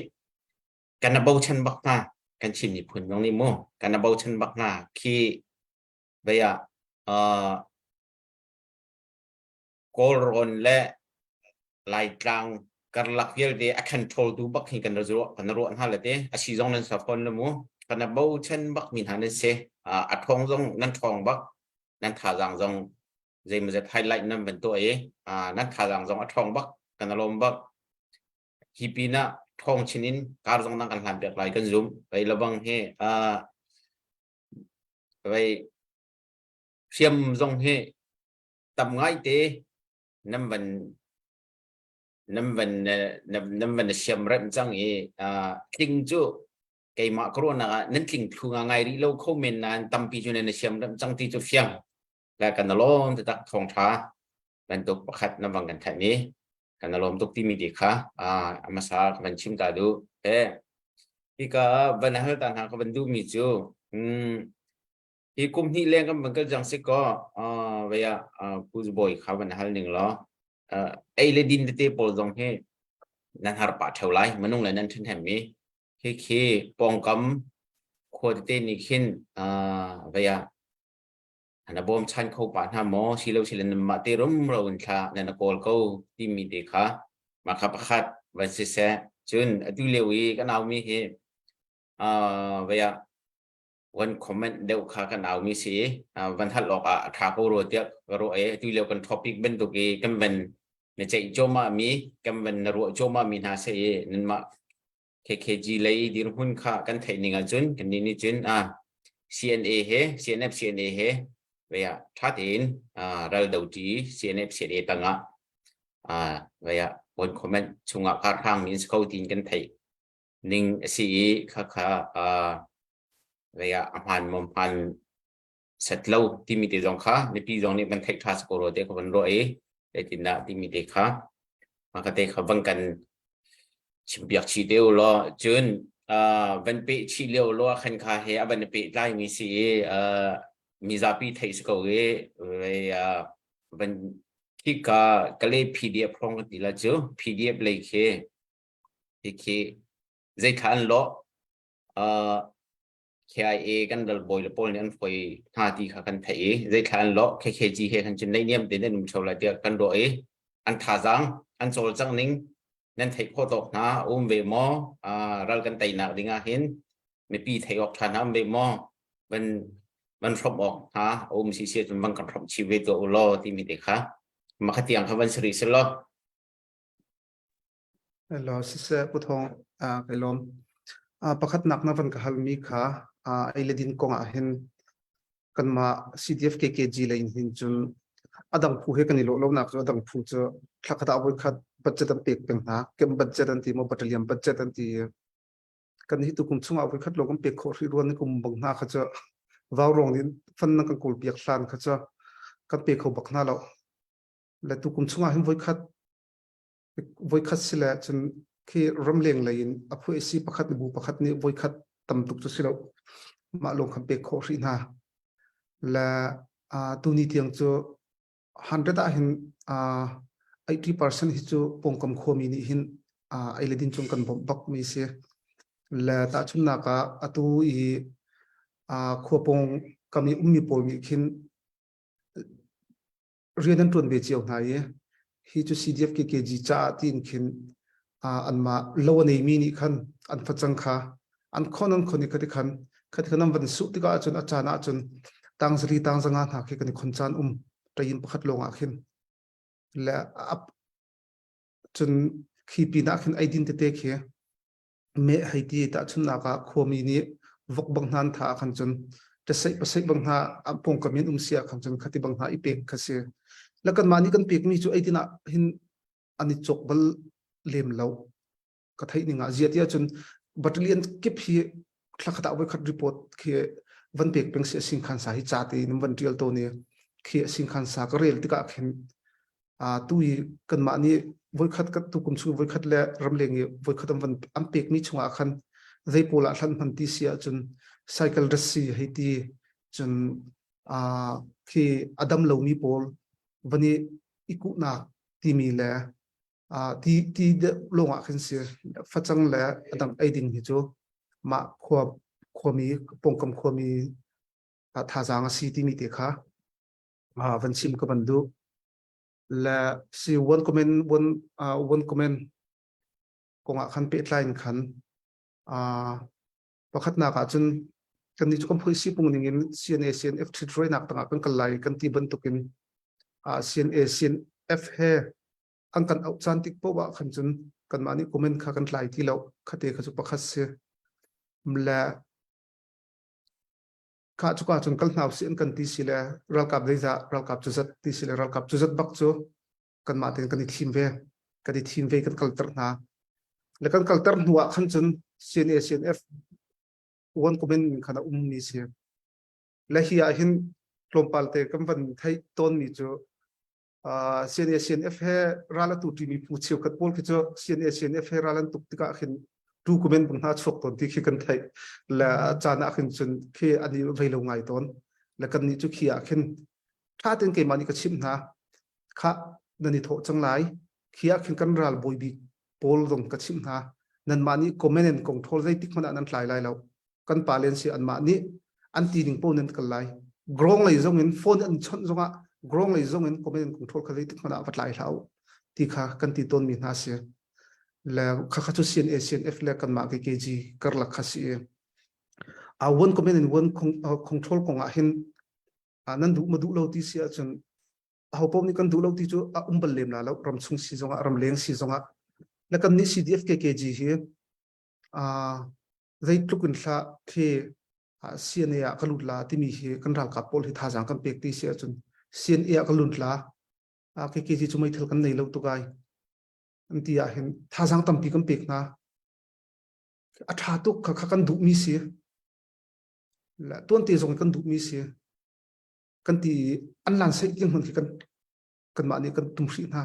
kan na bochan bak hna kan Chin miphun zong nih mu kan na bochan bak hna khi vei ah uh, Kawlrawn le Laitlang karlak vialte a control tu bak hi kan ruah kan ruah hna le te a si zong nan sa fawn le mu kan na bochan bak mi hna nan si a thong zong nan thong bak nan thazaang zong zeimawzat highlight nan van tuah i nan thazaang zong a thong bak kan alawm bak hi pinah thong chin in kar zong nan kan hlan piak lai kan zum vei labang hi vei hriam zong hi tam ngai te nan van nan van nan van siam rem cang i tling cu keimah ka ruahnak ah nan tling thlu nga ngai rih lo kho men nain tampi cu nan siam rem cang ti cu fiang la kan lawm taktak thawng tha bantuk pakhat na bang kan thanh i kan lawm tuk timi ti kha a hmasa ka van chim ta duh he hika van hal ta hna ka van duh mi cu hi kum hnih leng kan van kal cang si ko vaya pu bawi kha van hal ning law ei le din tete pawl zong hi nan har pah theo lai manung le nan then hem mi khi khi pawngkam khua tete nih khin vaya na bawm chan kho pa hna maw silo sile nan mah te rum ro in thla nan kawl ko timi te kha mah kha pakhat van si seh cun atu lio i kan au mi hi vaya van comment deuh kha kan au mi si van hal awk ah a tha ko ro tiah ka ruah i atu lio kan topic bantuk i kan van na ceih cuahmah mi kan van na ruah cuahmah mi hna se i nanmah KKG lei dirhmun kha kan theih ning ahcun kan nih nih cun a CNA he CNF CNA he vaya tha tein ral do ti CNF CNA tangah vaya one comment chungah kar hrang min ko tin kan theih ning a si i kha kha vaya a hman mom hman set lo timi te zong kha mipi zong nih van theih tha ko ro te kha van ruah i zeitindah timi te kha maka te kha van kan chimpiak chih te u law cun van pe chih lio lo khan kha he a van pe tlai mi si i mizapi theih si ko i van khika kale PDF hrong ti la cu PDF lei khi khi khi zei thla an lawh KIA kan ral bawi le pawl nih an hruai hna ti kha kan theih i zeithla an lawh KKG he khan cun naihniam tein an um theo lai tiah kan ruah i an thazaang an cawlcangh ning nan theih khawh tawk hna a um ve maw ral kan teinak ding ah hin mipi theih awk ṭha hna um ve maw van van hrawmh awk hna a um si si cun van kan hrawmh chih ve tuah u law timi te kha mah kha tiang kha van si rih selaw Hello, siseh Pu Thawng, kai lawm. Pakhatnak na van ka halmi kha ei le din kong ah hin kanmah CDF KKG lei in hin cun a dang phu he kan i lawh lonak cu a dang phu cu thla khat ah voikhat budget an pek peng hna. Camp budget an ti maw battalion budget an ti. Kan hi tukum chungah voikhat lawng kan pek khawh hrih ruan kum bang hna kha cu vaurawng in fund nan kan kawl piak hlan kha cu kan pe kho bak hna lo. Le tukum chungah hin voikhat voikhat si le cun khi ramleng lei in a phu si pakhat bu pakhat nih voikhat tam tuk cu si lo mah lawng kan pek khawh hrih hna le tuni tiang cu 100 ah hin 80% hi cu pawngkam khuami nih hin ei le din cung kan bawmh bak mi si le tahchunnak ah atu i khua pawng kam i ummi pawl nih khin. Rian an ṭuan ve cio hna i hi cu CDF KKG caah tiin khin anmah lo a neimi nih khan an facang kha an khon an khon i khati khan khati khan an van suh tikah ahcun a caan ahcun tang zali tang zanga hna khi kan i khon caan um ṭayin pakhat lawng ah khin le cun khi pinah khin eidin tete khi meh hei ti tahchunhnak ah khuami nih vok bang hna an thah ah khan cun ṭaseih paseih bang hna an pawngkam in um si ah khan cun khati bang hna i pek kha si. Le kanmah nih kan pekmi cu eidin ah hin an i cawk bal lem lo. Ka theih ning ah ziah ti ahcun battalion kip hi thlakhat ah voikhat report khi van pek peng si a singkhan sa hi ca tein van ṭial tawn i khi a singkhan sa ka rel tikah khin tu i kanmah nih voikhat tukum chung voikhat le ramleng i voikhat an van an pekmi chungah khan zei pawl ah hlan hman ti si ahcun cycle rasi hei ti cun khi a dam lomi pawl van i i kuhnak timi le ti ti lawng ah khin si facang le a dang ei ding hi cu mah khua khuami pawngkam khuami thazaang a si timi te kha van chim ka van duh le si one comment one uh, one comment kongah khan pehtlai in khan uh, pakhatnak ah cun kan nih cu kan phui si pung ning in CNA CNF ṭhitruainak tangah kan kal lai kan ti bantukin uh, CNA CNF he an kan auh caan tik poah ah khan cun kanmah nih comment kha kan tlai ti lo khate kha cu pakhat si le Kha cuka cun kal hna usih an kan ti si le ralkap zeizah ralkap cu zat ti si le ralkap cu zat bak cu kanmah tein kan i thim ve kan i thim ve kan kalter hna le kan kalter hnu ah khan cun CNA CNF one comment khan a ummi si le hi ah hin tlawmpal te kan van theih tawnmi cu CNA CNF he ral a tu ṭimi phu cheukhat pawl khi cu CNA CNF he ral an tuk tikah khin tu comment bang hna chuak tawn ti khi kan theih le caan ah khin cun khi an i vei lo ngai tawn le kan nih cu khi ah khin ṭha tein keimah nih ka chimh hna kha nan i thawh cang lai khi ah khin kan ral bawi bik pawl zong ka chimh hna nanmah nih comment in control zeitik hmanh ah nan tlai lai lo kan pa len si anmah nih an ti ning paoh nan kal lai grong lei zong in phone an chawnh zongah grong lei zong in comment and control kha zeitik hmanh ah va tlai hlah u ti kha kan ti tawn mi hna si le kha kha cu CNA CNF le kanmah KKG karlak kha si a one comment and one control kong ah hin nan duh ma duh lo ti si ahcun aho paoh nih kan duh lo ti cu a um bal lem la lo ram chung si zongah ram leng si zongah le kan nih CDF KKG hi zeitluk in hlah khi CNA ah ka lut la timi hi kan ralkap pawl hi thazaang kan pek ti si ahcun CNA ah ka lut la KKG cu meithal kan nei lo tuk ai an ti ah hin thazaang tampi kan pek hna a tha tuk kha kha kan duhmi si la tuante zong kan duhmi si kan ti an lan sei tiang hmun khi kan kanmah nih kan tum hrih hna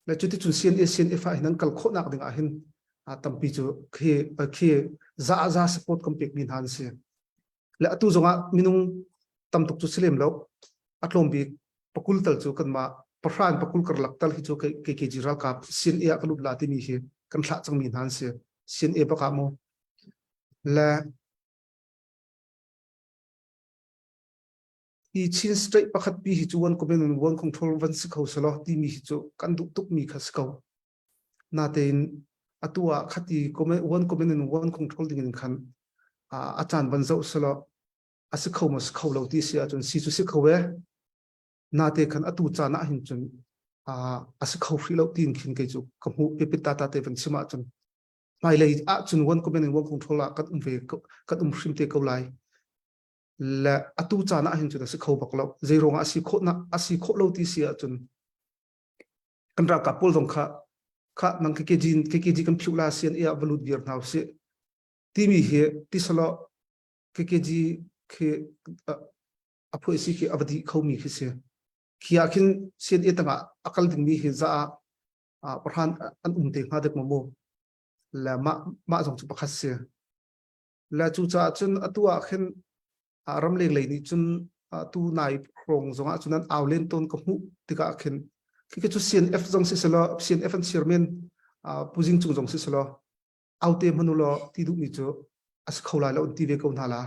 Le cuticun CNA CNF ah hin an kal khawhnak ding ah hin tampi cu khi khi za za support kan pekmi hna an si. Le atu zongah minung tam tuk cu si lem lo. A tlawm bik pakul tal cu kanmah pahra in pakul karlak tal hi cu KKG ralkap CNA ah ka lut la timi hi kan thlah cangmi hna an si. CNA bak ah mu. Le Hi Chin State pakhat pi hi cu one comment and one control van si kho selaw timi hi cu kan duh tukmi kha si ko. Natein atu ah khati one comment and one control ding in khan a caan van zoh selaw a si kho maw si kho lo ti si ahcun si cu si kho e. Nate khan atu caan ah hin cun a si kho hrih lo tiin khin kei cu ka hmuh pipit tata te van chim ahcun hmailei ahcun one comment and one control ah kan um ve kan um hrim te ko lai. Le atu caan ah hin cun a si kho bak lo zei ruangah a si khawh na a si khawh lo ti si ahcun kan ralkap pawl zong kha kha nang KKG KKG kan phiu la sian ia valut viar hna usih timi hi tisalo KKG khi a phuai si khi a va dih kho mi khi si khi ah khin sian e tangah a kal ding mi hi za ah parhan an um te hnga dek ma mu le mah mah zong cu pakhat si Le cucaah cun atu ah khin ramleng lei nih cun tu nai hrawng zongah cun an au len tawn ka hmuh tikah khin khi cu CNF zong si selaw CNF an chairman Pu Zing Cung zong si selaw aute hmanu law ti duhmi cu a si kho lai lo an ti ve ko hna la.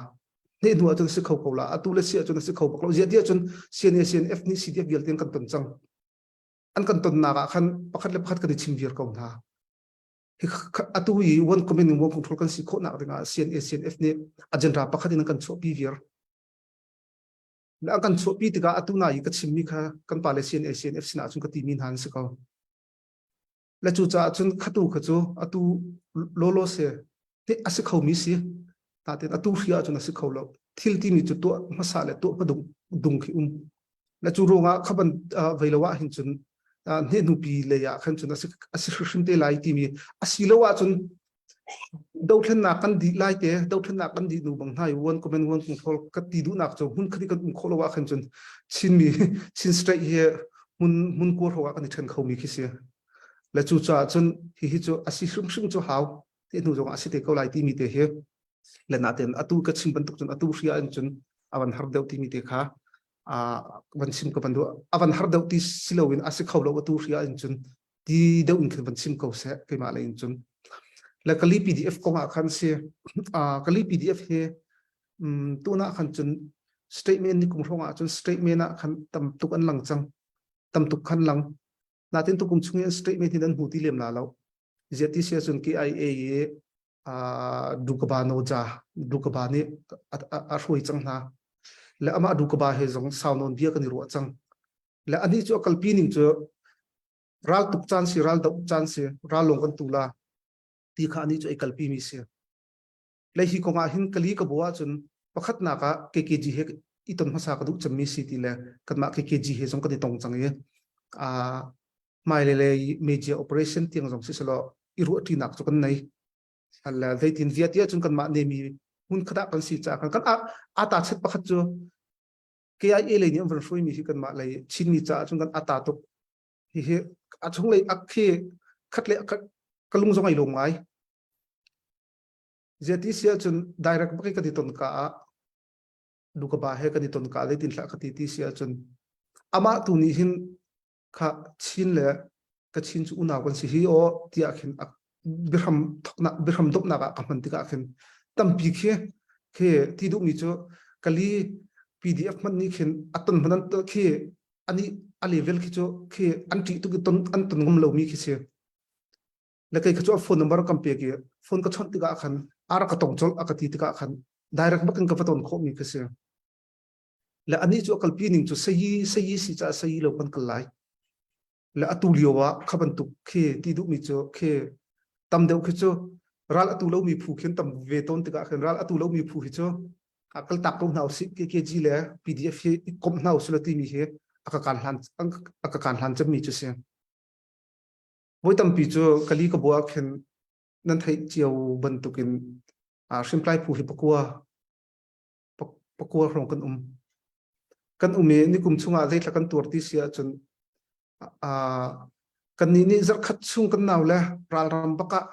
Hne hnu ahcun a si kho ko la. Atu le si ahcun a si kho bak lo. Ziah ti ahcun CNA CNF nih CDF vialte an kan ton cang. An kan tonnak ah khan pakhat le pakhat kan i chim viar ko hna. Hi atu i one command and one control kan si khawhnak dingah CNA CNF nih agenda pakhat in an kan chuahpi viar. Le an kan chuahpi tikah atu na i ka chimmi kha kan pale CNA CNF sinah cun ka timi hna an si ko. Le cucaah cun khatu kha cu atu lawlaw se te a si khomi si. Natin atu hri ahcun a si kho lo. Thil timi cu tuah hmasa le tuah hmadung dung khi um. Le cu ruangah kha ban vei lo ah hin cun hne hnupi lei ah khan cun a si a si hrimhrim te lai timi a si lo ahcun dothlennak kan dih lai te dothlennak kan dih nu bang hna i one comment one control ka ti duhnak cu hmun khati kan um khawh lo ah khan cun Chinmi Chin state hi hmun hmun kuar ho ah kan i then kho mi khi si le cu caah cun hi hi cu a si hrimhrim cu hau te hnu zong a si te ko lai timi te hi le naten atu ka chim bantuk cun atu hria in cun avan har deuh timi te kha a van chim ka van duh avan har deuh ti siloin a si kho lo atu hria in cun ti deuh in khin van chim ko seh keimah lei in cun le kali PDF kong ah khan si kali PDF hi tuna khan cun statement ni kum hrawng ah cun statement ah khan tam tuk an lang cang tam tuk khan lang natin tukum chung in statement hin an hmu ti lem la lo ziati sia cun KIA i Dukaba Noja Dukaba nih a hruai cang hna le amah Dukaba he zong sau nawn bia kan i ruah cang le anih cu a kalpi ning cu ral tuk caan si ral doh caan si ral lawng kan tu la ti kha anih cu ai kalpi mi si le hi kong ah hin kali ka bu ahcun pakhatnak ah KKG he i ton hmasa ka duh cemmi si ti le kanmah KKG he zong kan i tong cang i a hmailei lei media operation tiang zong si selaw i ruahṭinak cu kan nei le zeitin via ti ahcun kanmah nemi hmun khat ah kan si caah kan kan ata chet pakhat cu KIA lei nih an van hruaimi hi kanmah lei Chinmi caah cun kan ata tuk hihi a chunglei ak khi khat le ka lung zong ai lawm ngai Ziati si ahcun direct bak i kan i ton ka ah lukaba he kan i ton ka zeitin hlah ka ti ti si ahcun amah tu nih hin kha Chin le Kachin cu unau kan si hi aw tiah khin biahram thoknak biahram dopnak ah ka hman tikah khin tampi khi khi ti duhmi cu kali PDF hmanh nih khin a ton hman an khi ani a level khi cu khi an ṭih tuk i ton an ton ngam lomi khi si le kei kha cu a phone number kan pek i phone ka chawnh tikah khan a rak ka tong colh a ka ti tikah khan direct bakin ka va ton khawhmi khi si le anih cu a kalpi ning cu sayi sayi si caah sayi lo kan kal lai le atu lio ah kha bantuk khi ti duhmi cu khi tam deuh khi cu ral atu lomi phu khin tam ve tawn tikah khin ral atu lomi phu hi cu a kal tak ko hna usih KKG le PDF hi i komh hna usih timi hi a ka kan hlan a ka kan hlan cemmi cu si voi tampi cu kali ka bua khin nan theih cio bantukin hrimtlai phu hi pakua pakua hrawng kan um kan um i nikum chungah zeithla kan tuar ti si ahcun kan nih nih zarhkhat chung kan nau le ralram bakah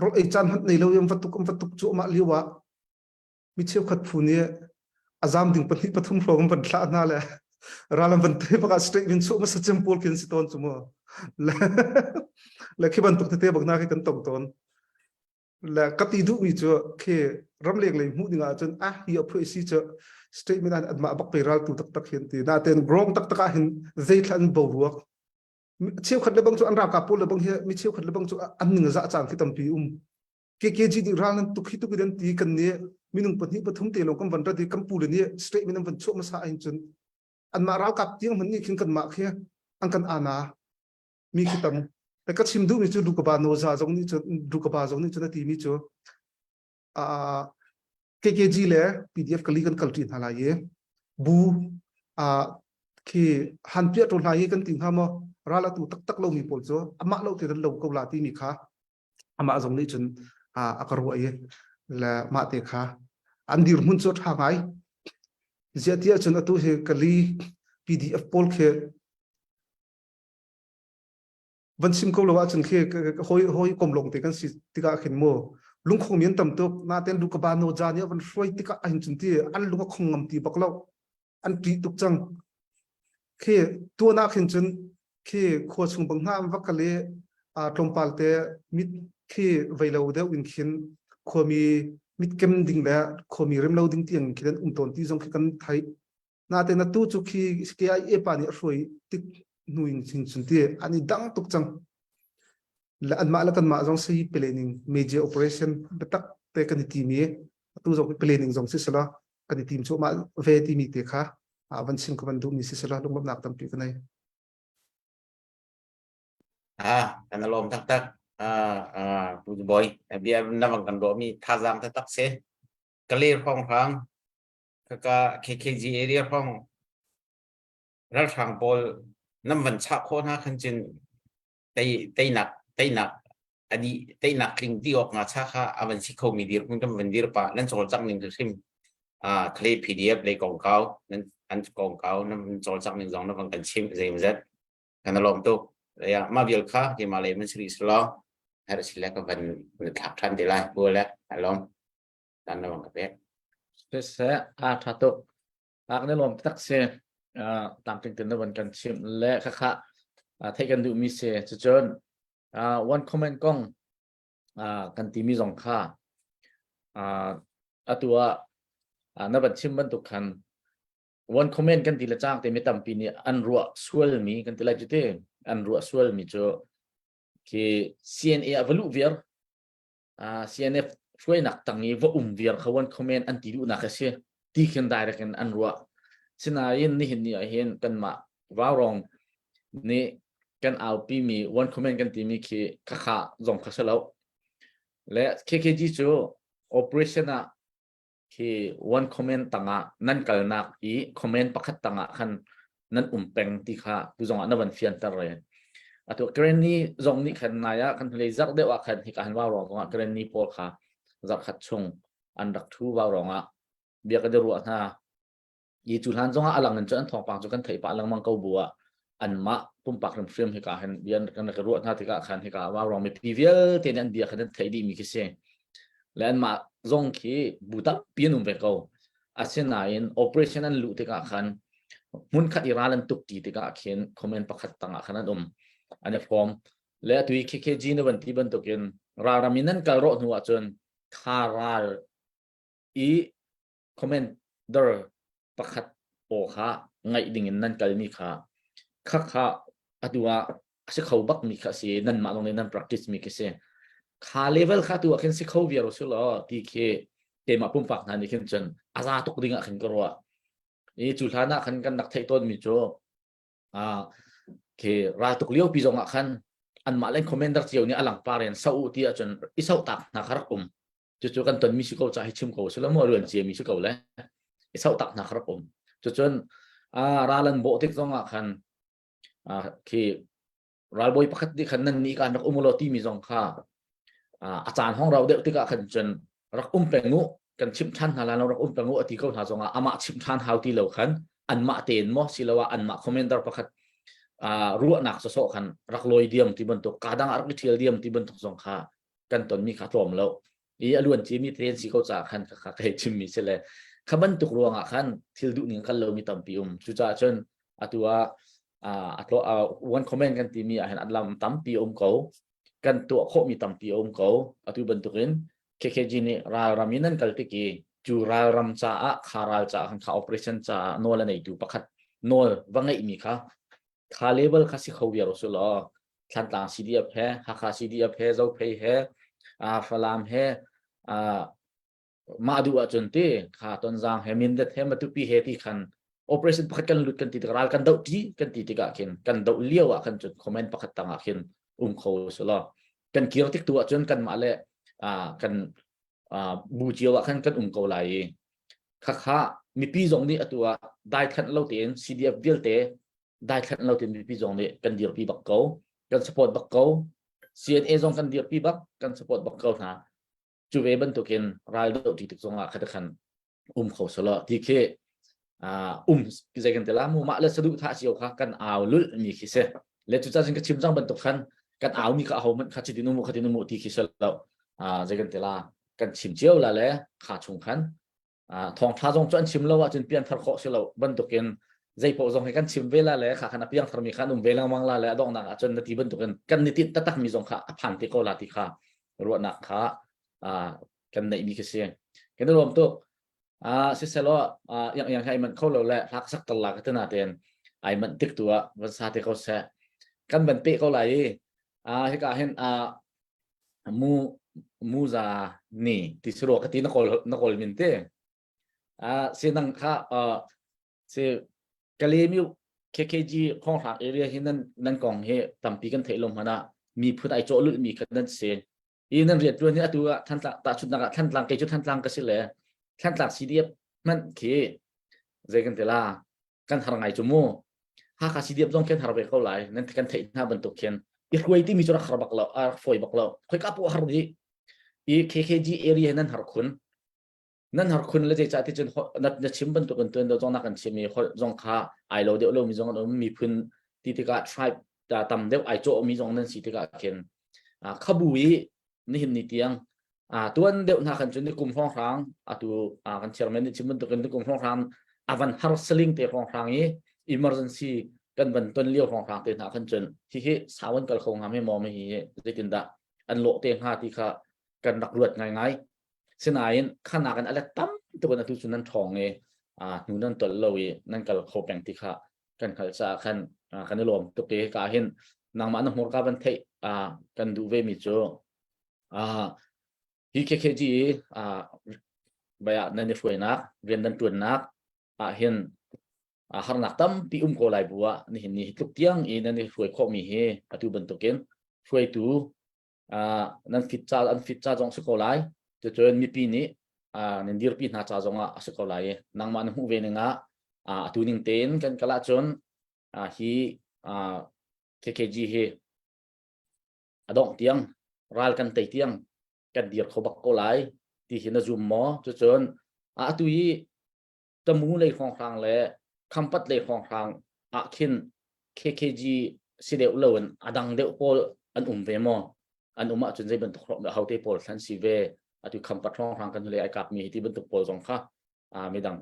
rawl ei caan hmanh nei lo in va tuk an va tuk cu amah lio ah mi cheukhat phu nih a zam ding pahnih pathum hrawng an van thlah hna le ral an van te bakah statement chuah hmasa cem pawl khin si tawn cu mu le le khi bantuk tete bak na khi kan tong tawn le ka ti duhmi cu khi ramleng lei hmuh ding ahcun ah hi a phui si cu statement an anmah bak pe raltu taktak hin ti natein grong taktak ah hin zeithla an boruak cheukhat le bang cu an ralkap pawl le bang hi mi cheukhat le bang cu an ning za caan khi tampi um KKG nih ral nan tuk hi tuk in ti kan nih minung pahnih pathum te lawng kan van rat i kan pu le nih statement an van chuah hmasa ahin cun anmah ralkap tiang hmanh nih khin kanmah khi an kan ana mi khi tam ka chim duhmi cu Dukaba Noza zong nih cun Dukaba zong nih cun a timi cu KKG le PDF kali kan kalṭi hna lai i bu khi han piah ṭo hna i kan ti hnga maw ral atu taktak lomi pawl cu amah lo te lo ko la timi kha amah zong nih cun a ka ruah i le mah te kha an dirhmun cu a ṭha ngai ziah ti ahcun atu hi kali PDF pawl khi van chim ko lo ahcun khi hawi hawi kom lawng te kan si tikah khin mu lungkhong mi an tam tuk naten lu ka ba no ja nih a van hruai tikah ahin cun ti an lung a khong ngam ti bak lo an ṭih tuk cang khi tuan ah khin cun khi khua chung bang hna an va kal i tlawmpal te mit khi vei lo deuh in khin khuami. Mitkem ding le khuami rem lo ding tiang khi an um tawn ti zong khi kan theih. Natein atu cu khi KIA pa nih a hruai tik hnu in hin cun ti an i dang tuk cang. Le anmah le kanmah zong si planning major operation biatak te kan i tim i atu zong planning zong si sela kan i tim cuahmah ve timi te kha van chim ka van duhmi si sela lunglawmhnak tampi ka nei. Ah, kan lawm taktak. Ah, ah, Pu Boy, bia na bang kan ruahmi thazaang taktak si. Kale hrawnghrang kaka KKG area hrawng ralhrang pawl nam van chah khawh hna khan cun tei teinak teinak adi teinak tling ti awk nga cha kha avan si kho mi dir kun kan van dir pa nan cawlcang ning hrim a khle PDF lei kongkau nan an kongkau nan cawlcang ning zong na van kan chim zeimzat kan lawm tuk ya ma vial kha ke ma le man sri slo her sile ka van thlak than te lai bu le alom dan na van ka pek se a tha tuk ak ne lawm tak se tlamtling ten na van kan chim le kha kha thei kan duh mi se cucun one comment kong kan ti mi zong kha atu ah na van chim bantuk khan one comment kan ti le cang te mi tampi nih an ruah sual mi kan ti lai cu te an ruah sual mi cu khi CNA a va luh viar CNF hruainak tang i va um viar kha one comment an ti duhnak a si ti khin direct in an ruah sinain nihin ni ah hin kanmah vaurong nih kan aupi mi one comment kan timi khi khakha zong kha si lo le KKG cu operation ah khi one comment tangah nan kalnak i comment pakhat tangah khan nan um peng ti kha tu zongah na van fianter re atu Karenni zong nih khan nai ah kan hlei zarh deuh ah khan hika han wau rong zongah Karenni pawl kha zarh khat chung an rak thu wau rong ah bia ka ruah hna i cu hlan zongah alang in cu an thawngpang cu kan theih pah lengmang ko bu ah anmah pumpak hrimhrim hika hin bia kan rak ruah hna tikah khan hika wau rong mipi vialte nih an bia khan an theih dih mi khi si le anmah zong khi bu tampi an um ve ko asinain operation an luh tikah khan hmunkhat i ral an tuk ti tikah khin comment pakhat tangah khan an um an i form le atu i KKG na van ti bantukin ralram in nan kal rawh hnu ahcun kha ral i commander pakhat aw kha ngaih ding in nan kalmi kha kha kha atu ah a si kho bak mi kha si nanmah lawng nih nan practice mi khi si kha level kha tu ah khin si kho viar u law ti khi keimah pumpak hna nih khin cun a za tuk ding ah khin ka ruah i cu hlan ah khan kan rak theih tawn mi cu a khi ral tuk lio pi zong ah khan anmah len commander cio nih a langpar in so u ti ahcun i so tak hna kha rak um cucu kan tonmi si ko ca hi chim ko si lo maw ruan cia mi si ko le i sau tak hna kha rak um cucun ral an bawh tik zong ah khan khi ralbawi pakhat nih khan nan nih kan rak um lo timi zong kha a caan hong rau deuh tikah khan cun rak um peng u kan chimh ṭhan hna lai lo rak um peng u a ti ko hna zongah amah chimh ṭhan hau ti lo khan anmah tein maw siloah anmah commander pakhat ruahnak sawsawh khan rak lawi diam ti bantuk ka dang ah rak i ṭhial diam ti bantuk zong kha kan tonmi kha tlawm lo i a luan cimi train si ko caah khan kha ka hei chimmi si le kha bantuk ruangah khan thil duh ning kal lomi tampi um cucaah cun atu ah a tlo one comment kan timi ah hin an lam tampi um ko kan tuah khawhmi tampi um ko atu bantukin KKG nih ralram in an kal tik i cu ralram caah kha ral caah khan kha operation caah nawl a neitu pakhat nawl va ngeihmi kha kha level kha si kho viar u law Thlantlang CDF he Hakha CDF he Zophei he Falam he mah duh ahcun ti kha Tonzang he Mindat he Matupi he ti khan operation pakhat kan lut kan ti tik ral kan doh ti kan ti tikah khin kan doh lio ah khan cun comment pakhat tang ah khin um kho su law kan kir tik tu ahcun kanmah le kan bu cio ah khan kan um ko lai i khakha mipi zong nih atu ah daithlan lo tein CDF vialte daithlanh lo tein mipi zong nih kan dirpi bak ko kan support bak ko CNA zong kan dirpi bak kan support bak ko hna cu ve bantukin ral doh ti tik zong ah khat khan um kho solo ti khi um zei kan tela mu mah le saduh tha cio kha kan au lul mi khi si le cu cun ka chim cang bantuk khan kan au mi kha ho man kha chitin umu khatin umu ti khi se lo zei kan tela kan chim cio la le kha chung khan thawngtha zong cu an chim lo ahcun pianthar khawh si lo bantukin zeipaoh zong hi kan chim ve la le kha khan a piangthar mi kha an um ve lengmang la le a donghnak ahcun na ti bantukin kan ni tinh taktak mi zong kha a phan te ko la ti kha ruahnak kha. kan neih mi khi si. Kan i lawm tuk. Ah siselaw ah yang yang hai man kho lo le hlak sak tal la ka tina ten ai man tik tu ah van sa te ko se. Kan ban pe ko lai i ah hika hin ah mu mu za ni ti suro ka ti na kawl na kawl min te. Ah si nang kha ah si Kalemi KKG Khonghrang area hi nan nan kong hi tampi kan theih lo hmanh ah miphun ai cawh lulh mi kha nan si. I nan rian tuan hi atu ah Thantlang tahchunhnak ah Thantlang kei cu Thantlang ka si le Thantlang CDF hmanh khi zei kan ti la kan har ngai cu mu. Hakha CDF zong khin har ve ko lai nan kan theih hna bantuk khin i hruai timi cu rak har bak lo a rak fawi bak lo khoika pu har dih i KKG area nan har khun Nan har khun le zeicah ti cun na chim bantuk in tuan deuh zong na kan chim i holh zong kha ai lo deuh lomi zong an um miphun ti tikah tribe tam deuh ai cawhmi zong nan si tikah khin khabu i nihin ni tiang tuan deuh hna khan cun ni kum hrawnghrang atu kan chairman nih chim bantuk in ni kum hrawnghrang avan har saling te hrawnghrang i emergency kan van ton lio hrawnghrang te hna khan cun hihi sawan kal kho hnga me maw me hi zeitindah an lawh te hnga ti kha kan rak ruat ngaingai Sinain khanak in a let tam tuk in atu cu nan ṭhawng i hnu nan tolh lo i nan kal kho peng ti kha kan hngalh caah khan kan i lawm tuk i hika hin nangmah na hmurka van theih kan duh ve mi cu hi KKG baya nan i hruainak rian nan ṭuannak ah hin harnak tampi um ko lai bu ah nihin ni hi tluk tiang i nan i hruai khawhmi hi atu bantukin hruaitu nan fit ca an fit ca zong si ko lai cucun mipi nih nan dirpi hna ca zong ah a si ko lai i nangmah na hmuh ve ning ah atu ning tein kan kal ahcun hi KKG hi a dongh tiang ral kan tei tiang kan dir kho bak ko lai ti hi na zum maw cucun atu hi Tamu lei hrawnghrang le Khampat lei hrawnghrang ah khin KKG si deuh lo in a dang deuh pawl an um ve maw? An um ahcun zei bantuk hote pawl thlan si ve? Atu Khampat hrawnghrang kan hnulei ai kapmi hi ti bantuk pawl zong kha midang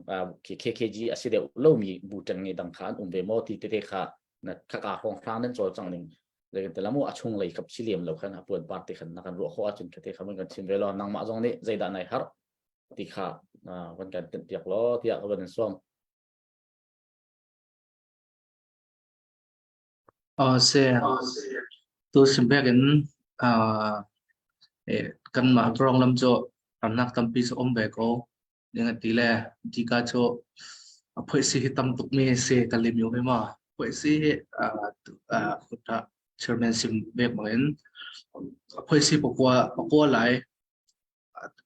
KKG a si deuh lomi bu ṭengnge dang kha an um ve maw ti tete kha na khaka hrawnghrang nan cawlcangh ning zeikan te lamu a chung lei kap si lem lo khan a puan par te khan na kan ruah khawh ahcun khate kha mun kan chim ve law nangmah zong nih zeidah nai har ti kha van kan tinh piak law tiah ka van in sawm. Se tu simbek in kanmah rong lam cu ramnak tampi cu um ve ko ding ti le tika cu a phoisi hi tam tuk mi se kan lim yo ma phoisi hi chairman sim bek bangin phoisi pakua pakua lai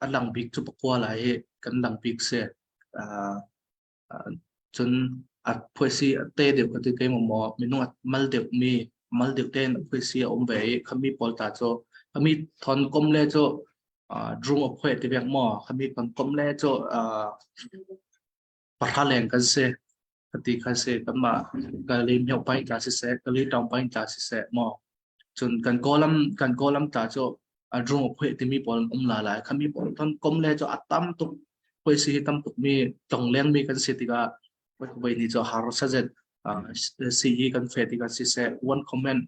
A lang bik cu pakua lai hi kan lang bik si. Cun a phuaisi a te deuh ka ti keimah maw minung a mal deuh mi mal deuh tein a phuaisi a um ve i khami pawl ta cu khami thon kom le cu drung a phuai ti vek maw khami thon kom le cu pahra leng kan si ka ti kha si kanmah Kali myo paing tla siseh Kali tawng paing tla siseh maw cun kan kawlam kan kawlam tla cu a drung a phueh timi pawl an um la lai khami pawl ton kom le cu a tam tuk phui si hi tam tuk mi tlong leng mi kan si tikah voi ni cu har sazet si hi kan fe tikah siseh one comment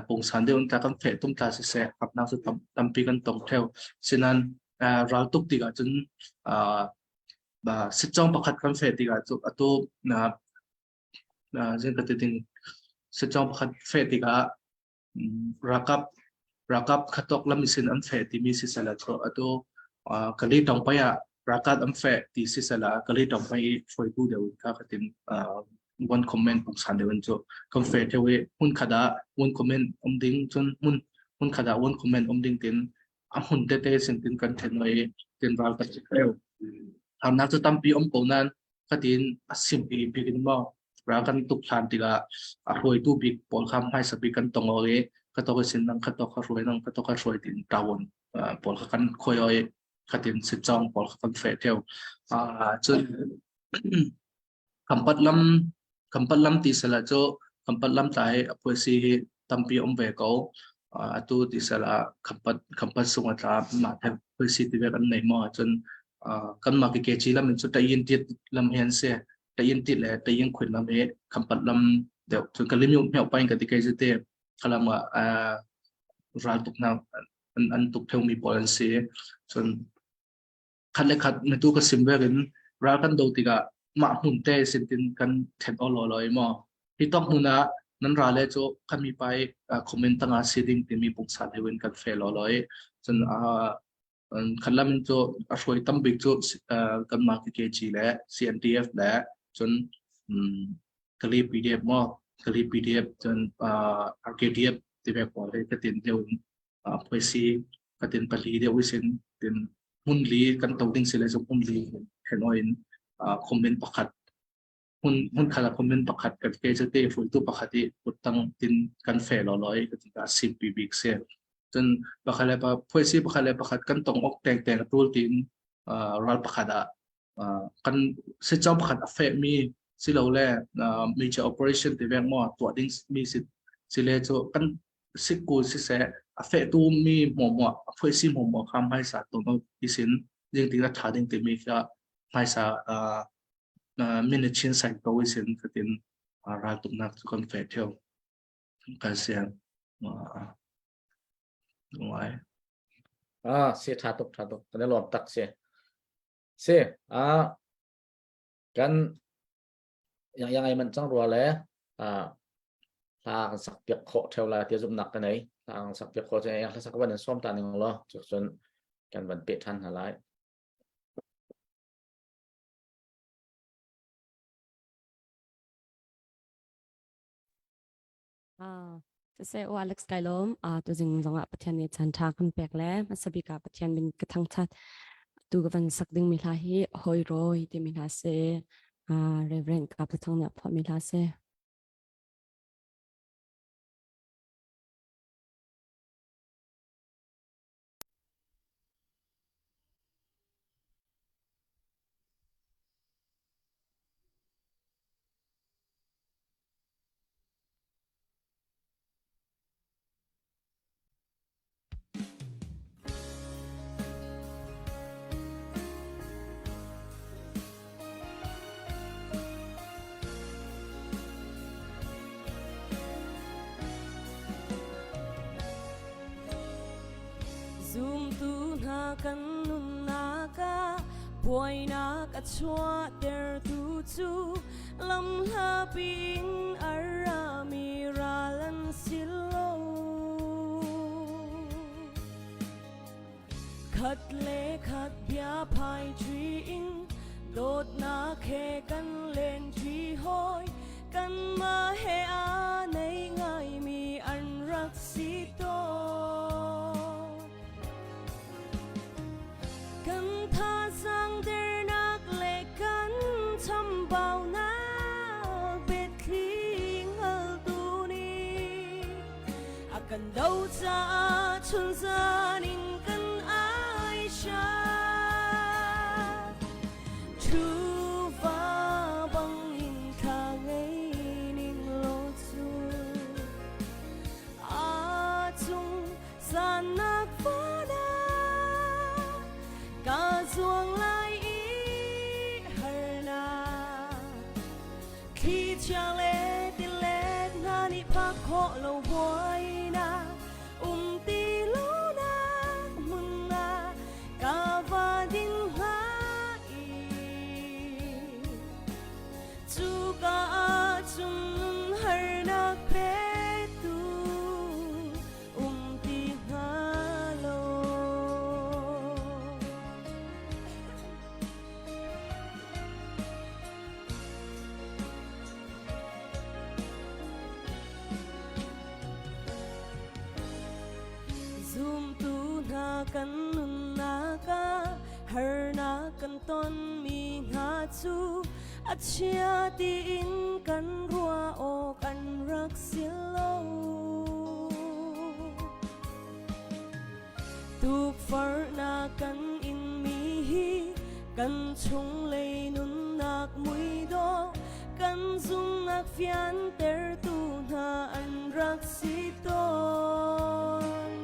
pungsan deuh ta kan fe tum tla siseh harnak cu tampi kan tong theo sinan ral tuk tikah cun Sitcawng pakhat kan feh tikah cu atu zing ka ti ding sitcawng pakhat feh tikah ralkap ralkap khatok lam sin an feh timi si sela cu atu kali tongpai ah ralkap an feh ti si sela kali tongpai i hruaitu deuh in kha khatin one comment pungsan deuh in cu kan feh theo i hmun khat ah one comment um ding cun hmun hmun khat ah one comment um ding tin a hmun tete sin tin kan then i tin ral kan si theo. Harnak cu tampi um ko nain khatin a sim i bik in maw ral kan tuk hlan tikah a hruaitu bik pawl kha hmaisa bik kan tong i ka tok sin nang kha tok kha hruai nang ka tok kha hruai tin tawon pawl kha kan khoi oi khatin sitchong pawl kha kan fe theo. Cun Khampat lam Khampat lam ti sal ah cu Khampat lam tla hi a phuaisi hi tampi a um ve ko. Atu ti sal ah Khampat Khampat sung a tla mah the phuaisi ti vek an nei maw ahcun kanmah ki keci lam in cu Tayin tit lam hi an si. Tayin tit le Tayin khuin lam hi Khampat lam deuh cun ka lim mioh pain ka ti kei cu te khalam ah ral tuk hna an, an tuk theumi pawl an si. Cun. Khat le khat na tu ka sim vek in ral kan do tikah mah hmun te sin tin kan then aw law law i maw hi tok hmun ah nan ra le cu kami pai comment tanga si ding timi pungsan he win kan fe law law i cun khat lam in cu a hruai tam bik cu kanmah KKG le CNDF le cun Kali PDF maw Kali PDF cun RKDF ti ve pawl he ka tin deuh in phaisi ka tin pali deuh isin tin hmun li kan to ding si le zong hmun li henoi in comment pakhat hun hun khala comment pakhat kan ke te hruaitu pakhat i kuttang tin kan fe lo loi ka ti ka simpi bik se cun pakhat le phaisi pakhat le pakhat kan tong ok teng teng tul tin ral pakhat ah kan sitcaw pakhat a fehmi silole major operation ti vek maw tuah ding mi si sile cu kan sikku siseh a fehtu mi hmuahhmuah a phuaisi hmuahhmuah kha hmaisa ton isin ding ti tha ding timi kha hmaisa min chin sai ko isin khatin raltuknak cu kan feh theo kan siang ngai Ah, si tha tuk tha tuk kan lawm tak si Si, ah kan yang yang ai man cang rua le ah hla kan sak piak khawh theo lai ti zumhnak ka nei. Hla kan sak piak khawh cun yang hla sak van in sawm ta ning law cu cun kan van pe than hna lai. Siseh u Alex kai lawm. Tuzing zongah Pathian nih caan ṭha kan pek le hmasa bik ah Pathian min ka thangṭhat. Tu ka van sak dingmi hla hi Hawi Rawi timi hla si. Reverend Kap Thang nih a phuahmi hla si. Zumtu hna kan nunnak ah buainak a chuahtertu cu lamhlapi in a rami ral an si lo. Khat le khat bia phai ṭi in dawtnak he kan len ṭi hawi kanmah he aa nei ngaimi an rak si tawn. Kan thazaang dernak le kan chambaunak biathli hngaltu nih a kan do caah chunzan in kan ai sha. Thuva bangin thla ngei ning law cu a cung zannak fana ka zuang lai i harnak thli chia le tilet hna nih phak khawh lo buainak um ti lonak hmun ah ka va ding hnga i cuka ah cun harnak petu um ti hnga lo. Zumtu hna kan nunnak ah harnak kan tonmi hna cu a chia tiin kan ruah awk an rak si lo. Tukforhnak kan inmi hi kan chunglei nunnak muidawh kan zumhnak fiantertu hna an rak si tawn.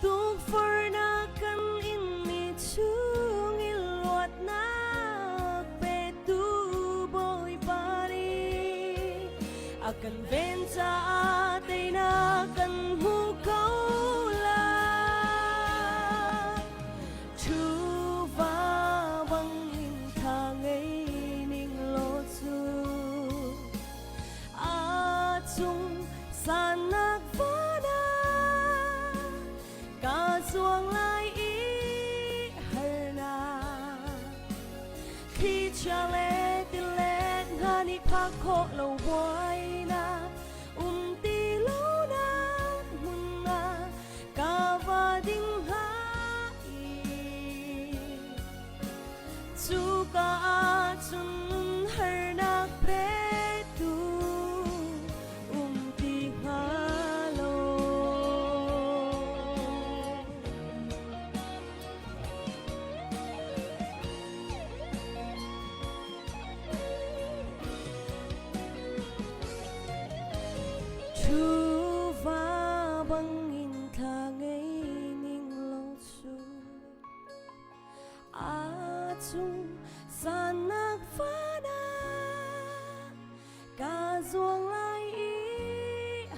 Tukforhnak kan inmi chungin luatnak petu Bawipa nih a kan ven caah teinak kan hmu ko lai. nih phak khawh lo buainak um ti lonak hmun ah ka va ding hnga i cuka ah cun harnak petu um ti hnga lo. Thuva bangin thla ngei ning lo cu a chung sanak fana ka zuang lai i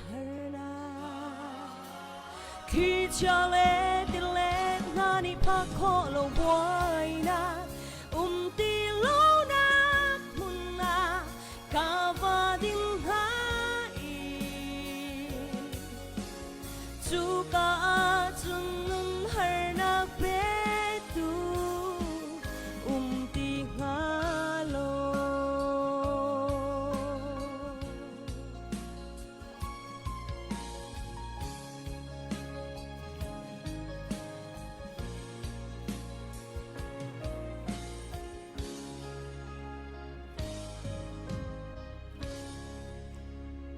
harnak khi chia le tilet hna nih phak khawh lo buainak um ti lonak hmun ah ka va ding hnga i cuka ah cun nun harnak petu um ti hnga lo.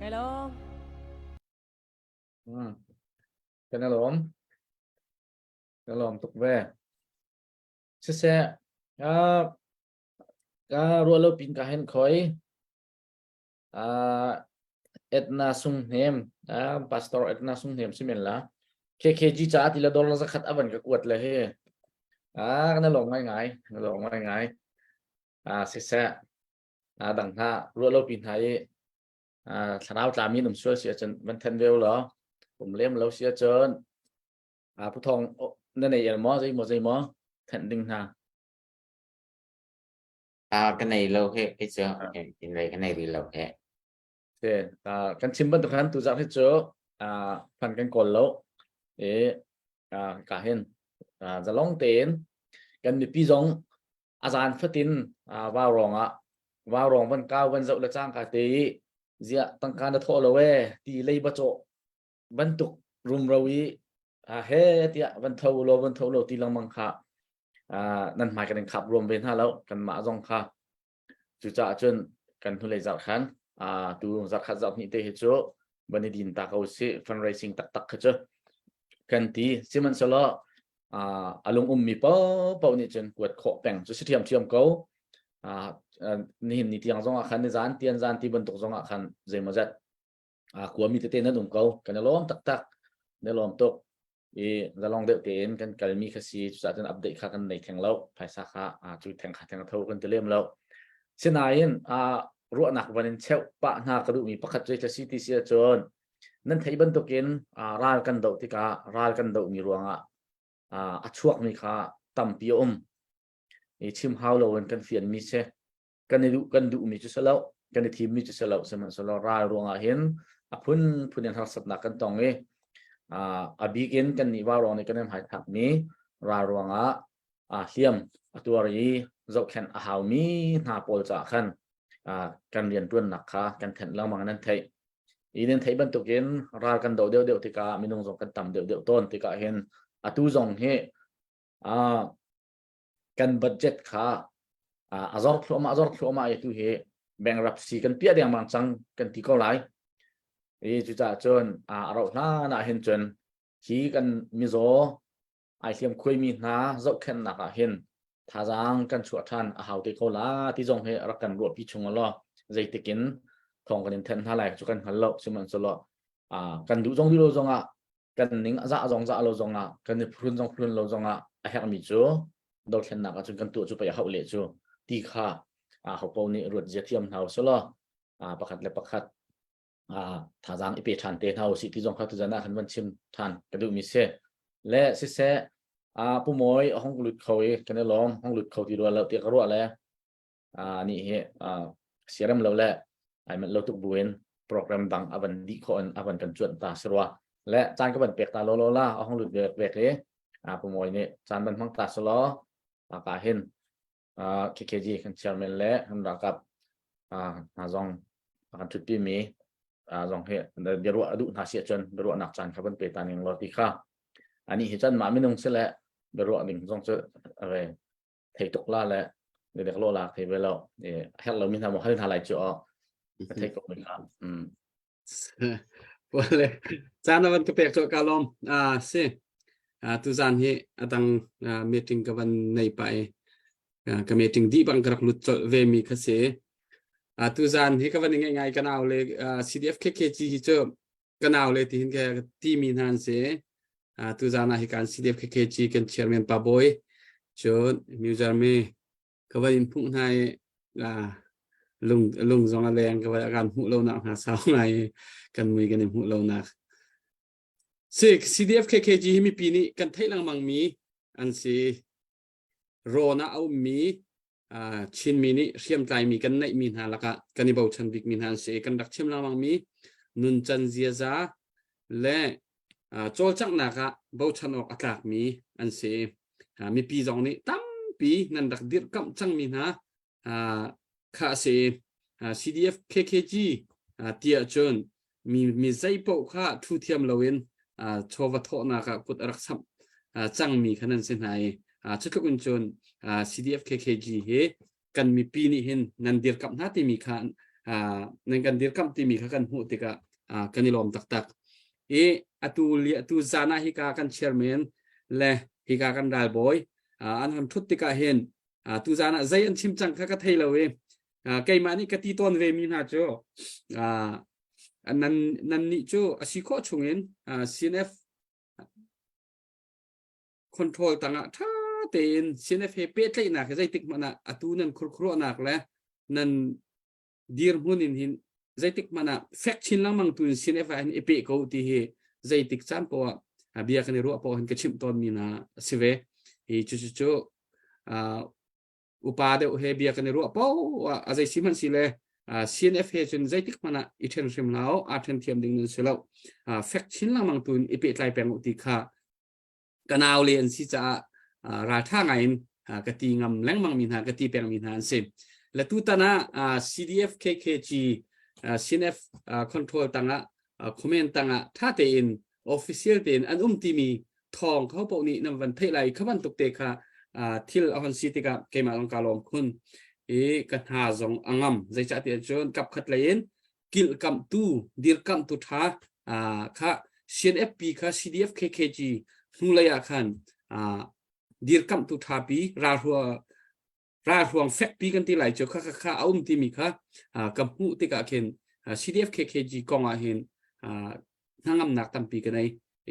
Kai lawm. Mm. Kan lawm. Kan lawm tuk ve. Siseh, uh, ka ruah lo pin ka hen khoi. Uh, Edna Sung Hnem, uh, Pastor Edna Sung Hnem si men la. KKG ca ti la dollar zakhat avan ka kuat le hi. Ah, na lawm ngai ngai, na lawm ngai ngai. Ah, siseh, ah dang hna ruah lo pin hna i ah thlarau tlami um sual si ahcun van then ve law um lem lo si ahcun ah pu thong na nei el maw zei maw zei maw thenh ding hna Ah, ka nei lo he kei cu in lei ka nei rih lo he. Te kan chim bantuk khan tu zarh hi cu phan kan kawl lo e ka hin zalong tein kan mipi zong a zan fatin vau rong ah vau rong van kau van zoh le cangka te i ziah tangka na thawh lo e ti lei ba cawh bantuk rumro i he tiah van tho lo van tho lo ti lengmang kha nan hmai kan in khap ruam ve hna lo kanmah zong kha cucaah cun kan hnulei zarh khan tu zarh khat zarh hnih te hi cu van i din ta ko si fundraising taktak kha cu kan ti sihmanhsehlaw a lung ummi paohpaoh nih cun kuat khawh peng cu si ṭhiamṭhiam ko nihin ni tiang zong ah khan ni zan tian zan ti bantuk zong ah khan zeimawzat kuami tete nan um ko kan i lawm taktak na lawm tuk i zalong deuh tein kan kalmi kha si cucaah cun update kha kan nei theng lo phaisa kha cu theng kha theng tho kan ti lem lo sinain ruahnak van in cheuh pah hna ka duhmi pakhat cu si ti si ahcun nan theih bantukin ral kan doh tikah ral kan dohmi ruangah a chuakmi kha tampi a um i chim hau loin kan fianmi si kan i duh kan duhmi cu si lo kan i thimmi cu si lo sihmanhsehlaw ral ruangah hin a phunphun in harsatnak kan tong i a bik in kan nih vaurawng nih kan i hmaithlakmi ral ruangah hliam a tuar i zohkhenh a haumi hna pawl caah khan kan rianṭuannak kha kan thenh lengmang nan theih. I nan theih bantukin ral kan doh deuhdeuh tikah minung zong kan tam deuhdeuh tawn tikah hin atu zong hi kan budget kha a zor thluahmah a zor thluahmah i tu hi bankruptcy kan piah dengmang cang kan ti ko lai. I cucaah cun a rauh hlan ah hin cun hi kan mizaw ai hliam khuaimi hna zohkhenhnak ah hin thazaang kan chuah ṭhan a hau te ko la ti zong hi rak kan ruahpi chung law zeitik in thawng kan in thenh hna lai cu kan hngal lo sihmanhsehlaw kan duh zong duh lo zong ah kan ning a zah zong zah lo zong ah kan i phrun zong phrun lo zong ah a herhmi cu dothlennak ah cun kan tuah cu pei a hauh le cu ti kha a hopo nih ruat zia thiam hna usih law pakhat le pakhat thazaang i pe ṭhan te hna usih ti zong kha tuzan ah khan van chim ṭhan ka duhmi si. Le siseh pu Mawi a hong lut kho i kan i lawm hong lut kho ti rua lo ti ka ruah le nih hi siarem lo le ai manh lo tuk buin program dang a van dih khawh in a van kan cuanh ta si rua. Le caan ka van pek ta lo lo la a hong lut vek vek i pu Mawi nih caan van hmang ta selaw ka hin KKG kan chairman le kan ralkap. Hna zong a kan ṭhutpi mi zong hi biaruah a duh hna si ahcun biaruahnak caan kha van pe ta ning law ti kha ani hi cun mah minung si le biaruah ding zong cu re thei tuk la le dek lo la thei ve lo herh lo mi hna mo hal hna lai cu o ka thei ko mi kha um Wale caan a van ka pek cu ka lawm. Ah si. Ah tuzan hi adang meeting ka van nei pa i ka meeting dih bang ka rak lut colh ve mi kha si. Ah tuzan hi ka van i ngai ngai ka nau le CDF KKG hi cu ka nau le ti hin ka ti mi hna an si. Ah tuzan ah hi kan CDF KKG kan chairman pa Bawi cun New mi ka van in hmuh hna i lung lung zong a leng ka van kan hmuh lo nak hna sau ngai i kan mui kan i hmuh lo nak si CDF KKG hi mipi nih kan theih lengmang mi an si rawn ah a ummi Chinmi nih hriamtlai mi kan neih mi hna lakah kan i bochan bik mi hna an si kan rak chim lengmang mi nuncan ziaza le cawlcanghnak ah bochan awk a tlak mi an si mipi zong nih tampi nan rak dirhkamh cangmi hna kha a si. CDF KKG tiah cun mi mi zei paoh kha thu thiam loin chawva thawhnak ah kut a rak samh cangmi kha nan si hna i cutluk in cun CDF KKG hi kan mipi nih hin nan dirkamh hna timi kha nan kan dirkamh timi kha kan hmuh tikah kan i lawm taktak. I atu li atu zan ah hika kan chairman le hika kan ralbawi an hon thut tikah hin tu zan ah zei an chim cang kha ka thei lo i keimah nih ka ti tawn ve mi hna cu nan nan nih cu a si khawh chungin CNF control tangah ṭha tein CNF he pehtlaihnak hi zeitik hmanh ah atu nan khurkhuruahnak le nan dirhmun in hin zeitik hmanh ah fek chin lengmang tu in CNF ah hin i peh ko ti hi zeitik caan poah ah bia kan i ruah poah hin ka chimh tawn mi hna a si ve. Hi cu cu cu upa deuh he bia kan i ruah poah a zei si hmanh si le CNF he cun zeitik hmanh ah i ṭhen hrim hlah u, aa ṭhen thiam ding nan si lo. Fek chin lengmang tu in i pehtlai peng u ti kha ka naule an si caah ralṭha ngai in ka ti ngam lengmang mi hna ka ti peng mi hna an si. Le tutan ah CDF KKG CNF control tangah comment tangah ṭha tein official tein an um timi thawng kho paoh nih nan van theih lai kha bantuk te kha thil a hon si tikah keimah zong ka lawm khun i ka hna zong a ngam zeicah tiah cun kap khat lei in kilhkamhtu dirkamhtu ṭha kha CNFP kha CDF KKG hnulei ah khan dirkamhtu ṭhapi ralhrua ralhruang fekpi kan ti lai cu kha kha kha a um timi kha ka hmuh tikah khin CDF KKG kong ah hin hnangamnak tampi ka nei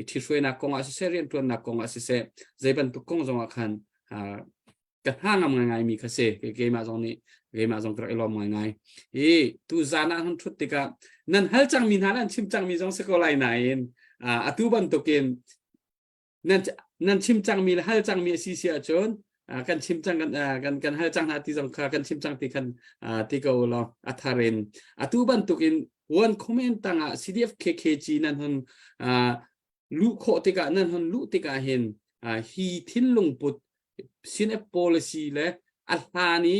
ṭhihruainak kong ah siseh rianṭuannak kong ah siseh zei bantuk kong zong ah khan ka hna ngam ngaingai mi kha si keimah zong nih keimah zong ka rak i lawm ngaingai i tu zan ah hun thut tikah nan hal cangmi hna le an chim cangmi zong si ko lai nain atu bantukin nan nan chim cangmi le hal cangmi a si si ahcun kan chim cang kan kan kan hal cang hna ti zong kha kan chim cang ti khan ti ko law a thar in atu bantukin one comment tangah CDF KKG nan hun luh khawh tikah nan hon luh tikah hin hi thinlung put CNF policy le a hlan i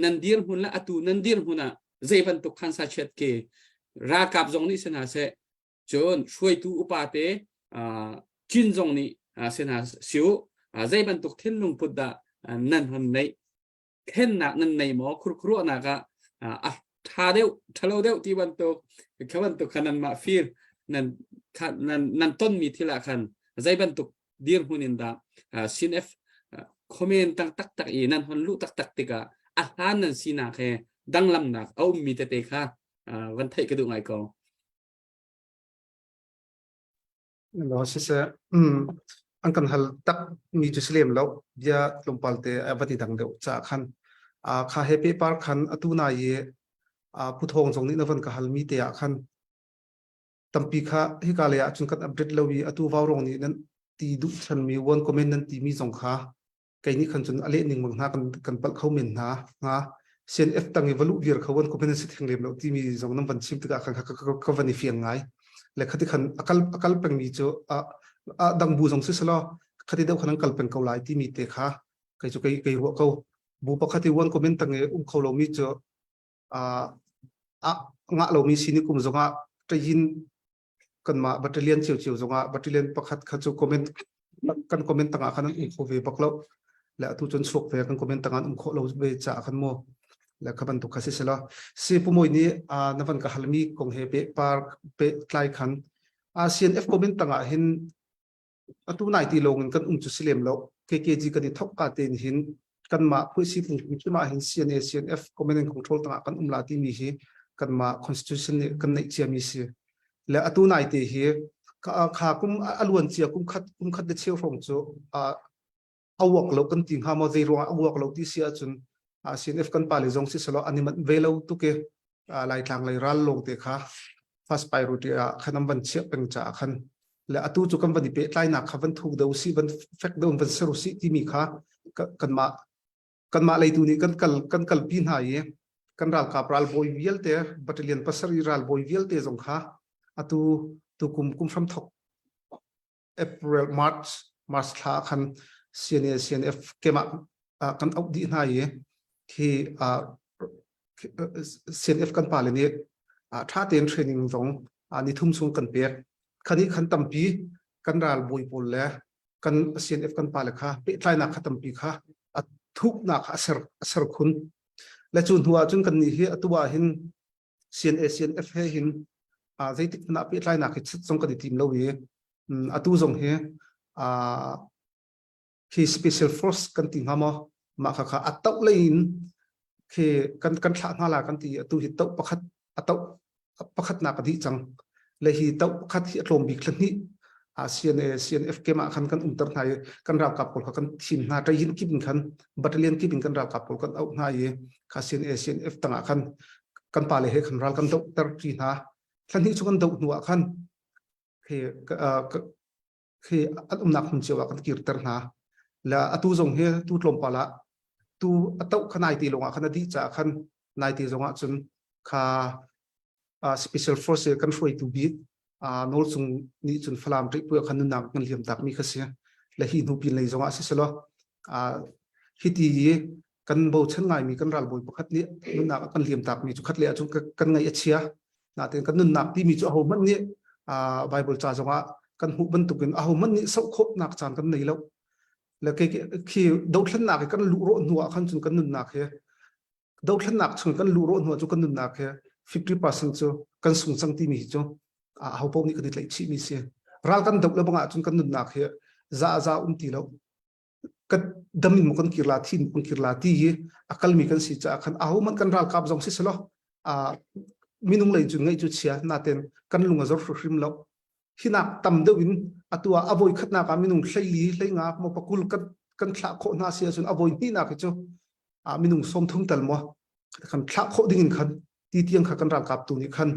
nan dirhmun le atu nan dirhmun ah zei bantuk khan sa chiat ke ralkap zong nih si hna seh cun hruaitu upa te chin zong nih si hna siu zei bantuk thinlung put dah nan hon neih thlennak nan nei maw khurkhuruahnak ah a ṭha deuh ṭhalo deuh ti bantuk kha bantuk kha nanmah fir nan nan nan tonmi thil ah khan zei bantuk dirhmun in dah CNF comment tak tak tak i nan hon luh tak tak tikah a hlan nan sinak he danglamnak a ummi tete kha van theih ka duh ngai ko. Lo siseh an kan hal tak mi cu si lem lo bia tlawmpal te a va ti dang deuh caah khan kha he pehpar khan atu nai i Pu Thawng zong nih na van ka hal mi te ah khan tampi kha hika lei ah cun kan update lo i atu Vaurawng nih nan ti duh chan mi one comment nan ti mi zong kha kei nih khan cun a leh ning bang hna kan kan palh kho men hna hnga CNF tang i va luh viar kho van ko men si theng lem lo timi zong nan van chim tikah khan ka van i fiang ngai le khati khan akal akal peng mi cu a a dang bu zong si selaw khati deuh khan an kal peng ko lai timi te kha kei cu kei kei ruah ko bu pakhat i one comment tang i um kho lo mi cu. A ngah lomi si ni kum zongah ṭayin kanmah battalion ciocio zongah battalion pakhat kha cu comment kan comment tangah khan an um kho ve bak lo le atu cun chuak ve kan comment tangah an um khawh lo ve caah khan mu le kha bantuk kha si selaw si pumawi nih na van ka halmi kong he pe par pe tlai khan CNF comment tangah hin atu nai ti lawng in kan um cu si lem lo KKG kan i thok ka tein hin kanmah phuisi phung ah hin CNA CNF command and control tangah kan um la timi hi kanmah constitution nih kan neih ciami si le atu nai te hi kha kum a luan cia kum khat kum khat le cheu hrawng cu a uak lo kan ti hnga maw zei ruangah a uak lo ti si ahcun CNF kan pale zong si selaw an i manh ve lo tuk i Laitlang lei ral lawng te kha first priority ah khan an van chiah peng caah khan le atu cu kan van i pehtlainak kha van thuk deuh si van fek deuh van ser usih timi kha kanmah kanmah leitu nih kan kal kan kalpi hna i kan ralkap ralbawi vialte battalion pasarih ralbawi vialte zong kha atu tukum kum hram thok April March March thla khan CNA CNF kemah kan auh dih hna i khi CNF kan pale nih tha tein training zong ni thum chung kan pek khani khan tampi kan ral bawi pawl le kan CNF kan pale kha pehtlainak kha tampi kha a thuknak kha a ser a ser khun le cu hnu ah cun kan nih hi atu ah hin CNA CNF he hin zeitik hmanh ah pehtlainak hi chit zong kan i tim lo i atu zong hi khi special force kan ti hnga maw mah kha kha a toh lei in khi kan kan thlah hna la kan ti atu hi toh pakhat a toh pakhatnak a dih cang le hi toh pakhat hi a tlawm bik thla hnih CNA CNF kem ah khan kan umter hna i kan ralkap pawl kha kan thim hna ṭayin kip in khan battalion kip in kan ralkap pawl kan auh hna i kha CNA CNF tangah khan kan pale he khan ral kan dohter ṭi hna thla hnih chung kan doh hnu ah khan khi khi an umnak hmun cio ah kan kirter hna le atu zong hi tu tlawmpal ah tu a toh kha nai ti lawngah khan a dih caah khan nai ti zongah cun kha special force kan hruaitu bik nawl cung nih cun Falam ṭihpui ah khan nunnak kan liam tak mi kha si le hi hnu pin lei zongah si selaw hi ti i kan bochan ngaimi kan ralbawi pakhat nih nunnak a kan liam tak mi cu khat le ahcun kan ngaih a chia natein kan nunnak timi cu ahohmanh nih Bible ca zongah kan hmuh bantukin ahohmanh nih soh khawhnak caan kan nei lo le khi dothlennak i kan luh rawh hnu ah khan cun kan nunnak hi dothlennak chung kan luh rawh hnu ah cu kan nunnak hi 50% cu kan sung cang timi hi cu aho paoh nih kan i tlaih chih mi si ral kan doh le bang ahcun kan nunnak hi za za um ti lo kan dam in maw kan kir la thi in kan kir la ti hi a kalmi kan si caah khan aho man kan ralkap zong si selaw minung lei cu ngaih cu chia naten kan lung a zor hrim lo hinak tam deuh in atu ah a voi khatnak ah minung hleili hleinga maw pakul kan kan thlah khawh hna si ahcun a voi hnihnak hi cu minung 30 tal maw kan thlah khawh ding in khan ti tiang kha kan ralkap tu nih khan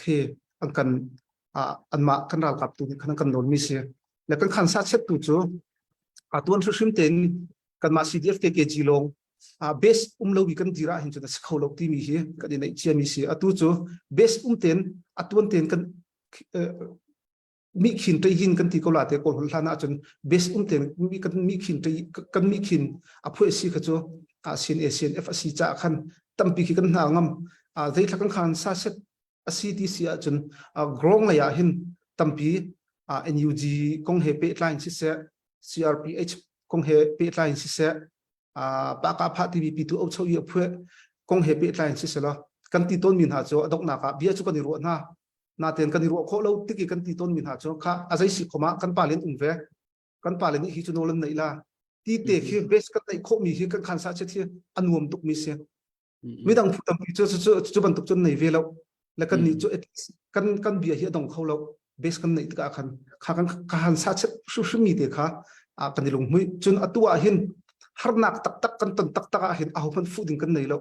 khi an kan anmah kan ralkap tu nih khan an kan nawl mi si le kan khan sa chet tu cu a tuan hrim tein kanmah CDF KKG lawng base um lo i kan dir ah hin cun a si kho lo timi hi kan i neih cia mi si atu cu base um ten a tuan ten kan mi khin ṭei hin kan ti ko la te kawl hol hlan ahcun base um ten mi kan mi khin ṭei kan mi khin a phuai si kha cu a sin a sin f a si ca khan tampi khi kan hna ngam zeithla kan khan sa set a si ti si ahcun grong lei ah hin tampi NUG kong he pehtlai in siseh CRPH kong he pehtlai in siseh pa ka pha TV pi tu au cho i a phuai kong he pehtlai in siseh law kan ti tawn mi hna cu a donghnak ah bia cu kan i ruah hna natein kan i ruah khawh lo tik i kan ti tawn mi hna cu kha a zei si khom ah kan pa len um ve kan pa le nih hi cu nawl an neih la ti te khi base kan neih khawh mi hi kan khan sa chet hi a nuam tuk mi si midang phu tampi cu cu cu bantuk cun nei ve lo le kan nih cu kan kan bia hi a dong kho lo base kan neih tikah khan kha kan ka han sa chet hrim mi te kha kan i lunghmui cun atu ah hin harnak taktak kan ton taktak ah hin aho hmanh fuh ding kan nei lo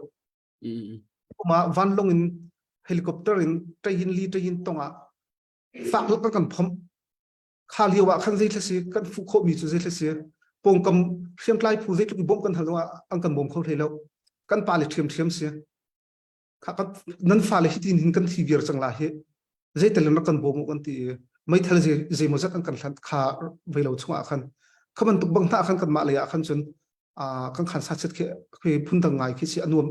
Kuma vanlong in helicopter in ṭayin li ṭayin tong ah fak tuk kan phomh. Kha lio ah khan zeithla si kan fuh khawhmi cu zeithla si pawngkam hriamtlai phu zeitluk i bawmh kan hal zongah an kan bawm kho hlei lo. Kan pale ṭhiamṭhiam si. Kha kan nan fale hitin hin kan thi viar cang la hi zeitel in rak kan bawm u kan ti i meithal zei zeimawzat an kan hlan kha vei lo chungah khan kha bantuk bang hna khan kanmah lei ah khan cun kan khan sa chet khi phundang ngai khi si a nuam.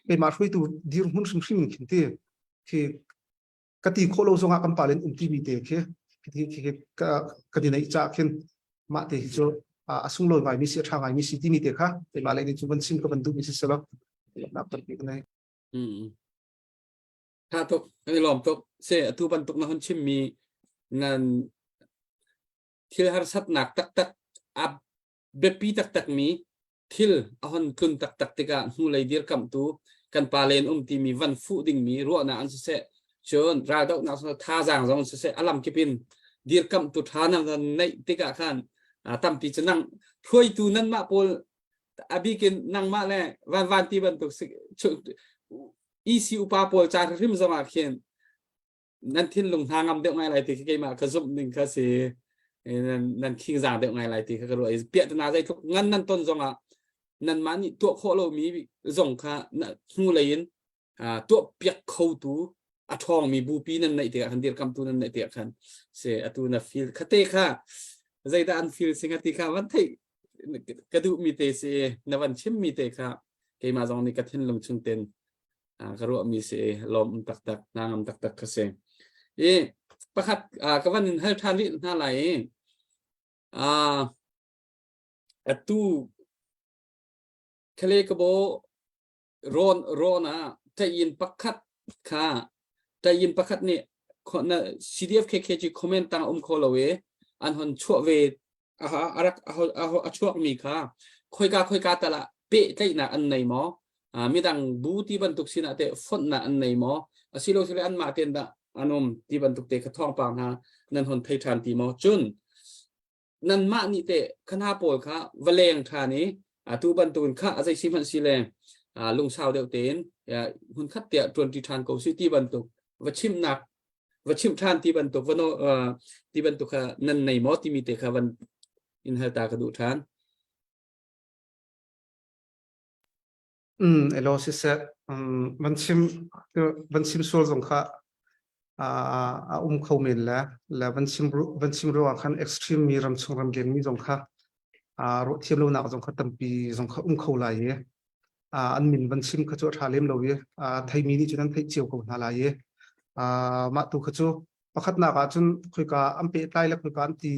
Keimah hruaitu dirhmun hrimhrim in khin ti khi ka ti khawh lo zongah kan pa len um timi te khi khi ka kan i neih ca khin mah te hi cu a sunglawi ngaimi si a ṭha ngaimi si timi te kha keimah lei nih cu van chim ka van duhmi si selaw nak tampi ka nei. Tha tuk kan i lawm tuk se atu bantuk na hun chimmi nan thil harsatnak taktak a biapi taktakmi thil a hon tlun taktak tikah hnulei dirkamhtu kan pa len um timi van fuh dingmi ruahnak an siseh cun raldohnak thazaang zong siseh a lam kip in dirkamhtu ṭha nan neih tikah khan tampi cu nang hruaitu nanmah pawl a bikin nangmah le van van ti bantuk EC upa pawl ca hrim zong ah khin nan thinlung hna ngam deuh ngai lai ti khi keimah ka zumh ning kha si nan nan khing zaang deuh ngai lai ti kha ka ruah i piahtana zeitluk ngan nan ton zongah nanmah nih tuah khawh lomi zong kha hnu lei in tuah piak khotu a ṭhawngmi bupi nan neih tikah khan dirkamtu nan neih tikah khan se atu na feel khate kha zeidah an feel singa ti kha van theih ka duhmi te si na van chimmi te kha keimah zong nih ka thinlung chung ten ka ruahmi si lawm taktak ngam taktak ka si i pakhat ka van in hal ṭhan rih hna lai i atu khale ka bo rawn rawn ah ṭayin pakhat kha ṭayin pakhat nih na CDF KKG comment tang um kho lo i an hon chuah ve a rak a chuakmi kha khoika khoika tal ah pehtlaihnak an nei maw midang bu ti bantuk sinah teh fonhnak an nei maw asilo sile anmah ten dah an um ti bantuk te kha thawngpang hna nan hon thei ṭhan ti maw cun nanmah nih teh khana pawl kha va leng ṭhan i atu bantukin kha a zei si hmanh si le lungsau deuh tein hun khat tiah ṭuanṭi ṭhan ko si ti bantuk va chimnak va chimh ṭhan ti bantuk va ti bantuk kha nan nei maw timi te kha van in hal ta ka duh ṭhan. Mm, elo siseh um, van chim van chim sual zong kha a um kho men le le van chim van chim ruang khan extreme mi ram chung ram leng mi zong kha ruah thiam lo nak zong kha tampi zong kha um kho lai i an min van chim kha cu a ṭha lem lo i theimi nih cun an theih cio ko hna lai i mah tu kha cu pakhatnak ah cun khoika an pehtlai le khoika an ti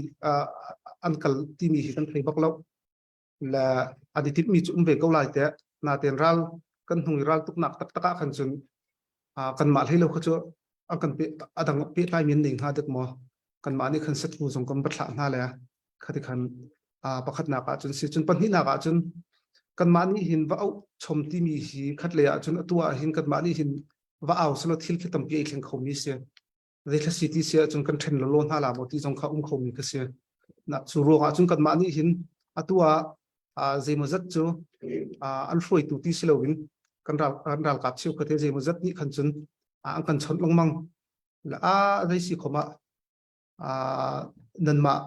an kal timi hi kan thei bak lo le an i timhmi cu um ve ko lai te natein ral kan hnung i ral tuknak taktak ah khan cun kanmah hlei lo kha cu a kan pe a dang pehtlai mi an nei hnga dek maw kanmah nih khan sathu zong kan va thlah hna le khati khan pakhatnak ah cun si cun pahnihnak ah cun kanmah nih hin va auh chom timi hi khat lei ah cun atu ah hin kanmah nih hin va au selo thil khi tampi ei thleng khomi si zeithla si ti si ahcun kan ṭhen lolo hna la maw ti zong kha um khomi ka si na cu ruang ah cun kanmah nih hin atu ah zeimawzat cu an hruaitu ti si loin kan ral kan ralkap cheukhat he zeimawzat nih khan cun an kan chawnh lengmang a zei si khom ah nanmah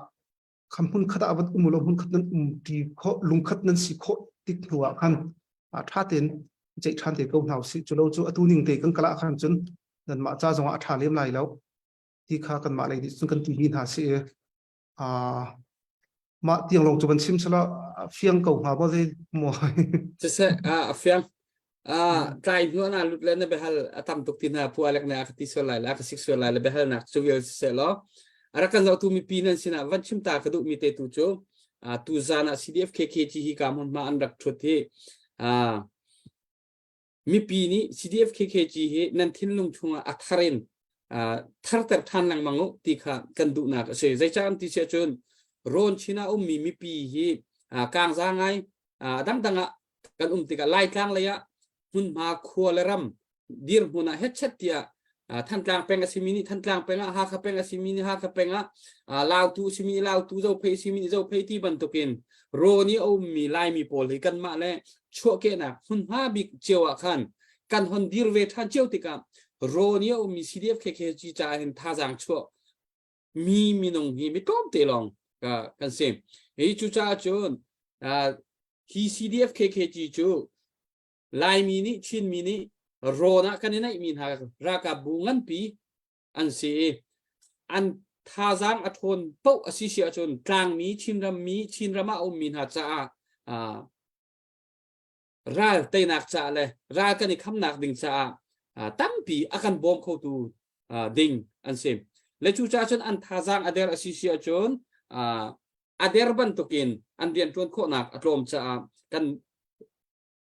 kham hmun khat ah van um lo hmun khat nan um ti kho lungkhat nan si khawh tik hnu ah khan ṭha tein ceih ṭhan te ko hna usih cu lo cu atu ning te kan kala khan cun nanmah ca zongah a ṭha lem lai lo ti kha kanmah lei nih cun kan ti mi hna si i mah tiang lawng cu van chim sala fiang ko hnga maw zei maw Siseh a fiang tlai hnu na lut le na behal a tam tuk ti hna pu alek ne a ka ti sual lai le a ka sik sual lai le behal nak cu vial siseh law a rak kan zohtu mipi nan sinah van chim ta ka duh mi te tu cu tu zan ah CDF KKG hi ka hmun hma an rak thut hi mipi nih CDF KKG hi nan thinlung chungah a thar in tharter ṭhan lengmang u ti kha kan duhnak a si. Zeicah an ti siah cun rawn chin ah ummi mipi hi kangza ngai dangdang ah kan um tikah Laitlang lei ah hmunhma khua le ram dirhmun ah hetchet tiah Thantlang peng a simi nih Thantlang peng ah Hakha peng a simi nih Hakha peng ah Lautu a simi nih Lautu Zophei a simi nih Zophei ti bantukin rawn i a ummi Laimi pawl hi kanmah le chuahkehnak hmunhma bik cio ah khan kan hon dir ve ṭhan cio tikah rawn i a ummi CDF KKG caah hin thazaang chuah mi minung hi mi tlawmte lawng kan si. Hi cucaah cun hi CDF KKG cu Laimi nih Chinmi nih rawn ah kan i neihmi hna ralkap bu nganpi an si i an thazaang a ṭhawn paoh a si si ahcun tlangmi Chinram mi Chinram ah a ummi hna caah. ral teinak caah le ral kan i khamnak ding caah tampi a kan bawm khotu ding an si. Le cu caah cun an thazaang a der a si si ahcun a der bantukin an rianṭuan khawhnak a tlawm caah kan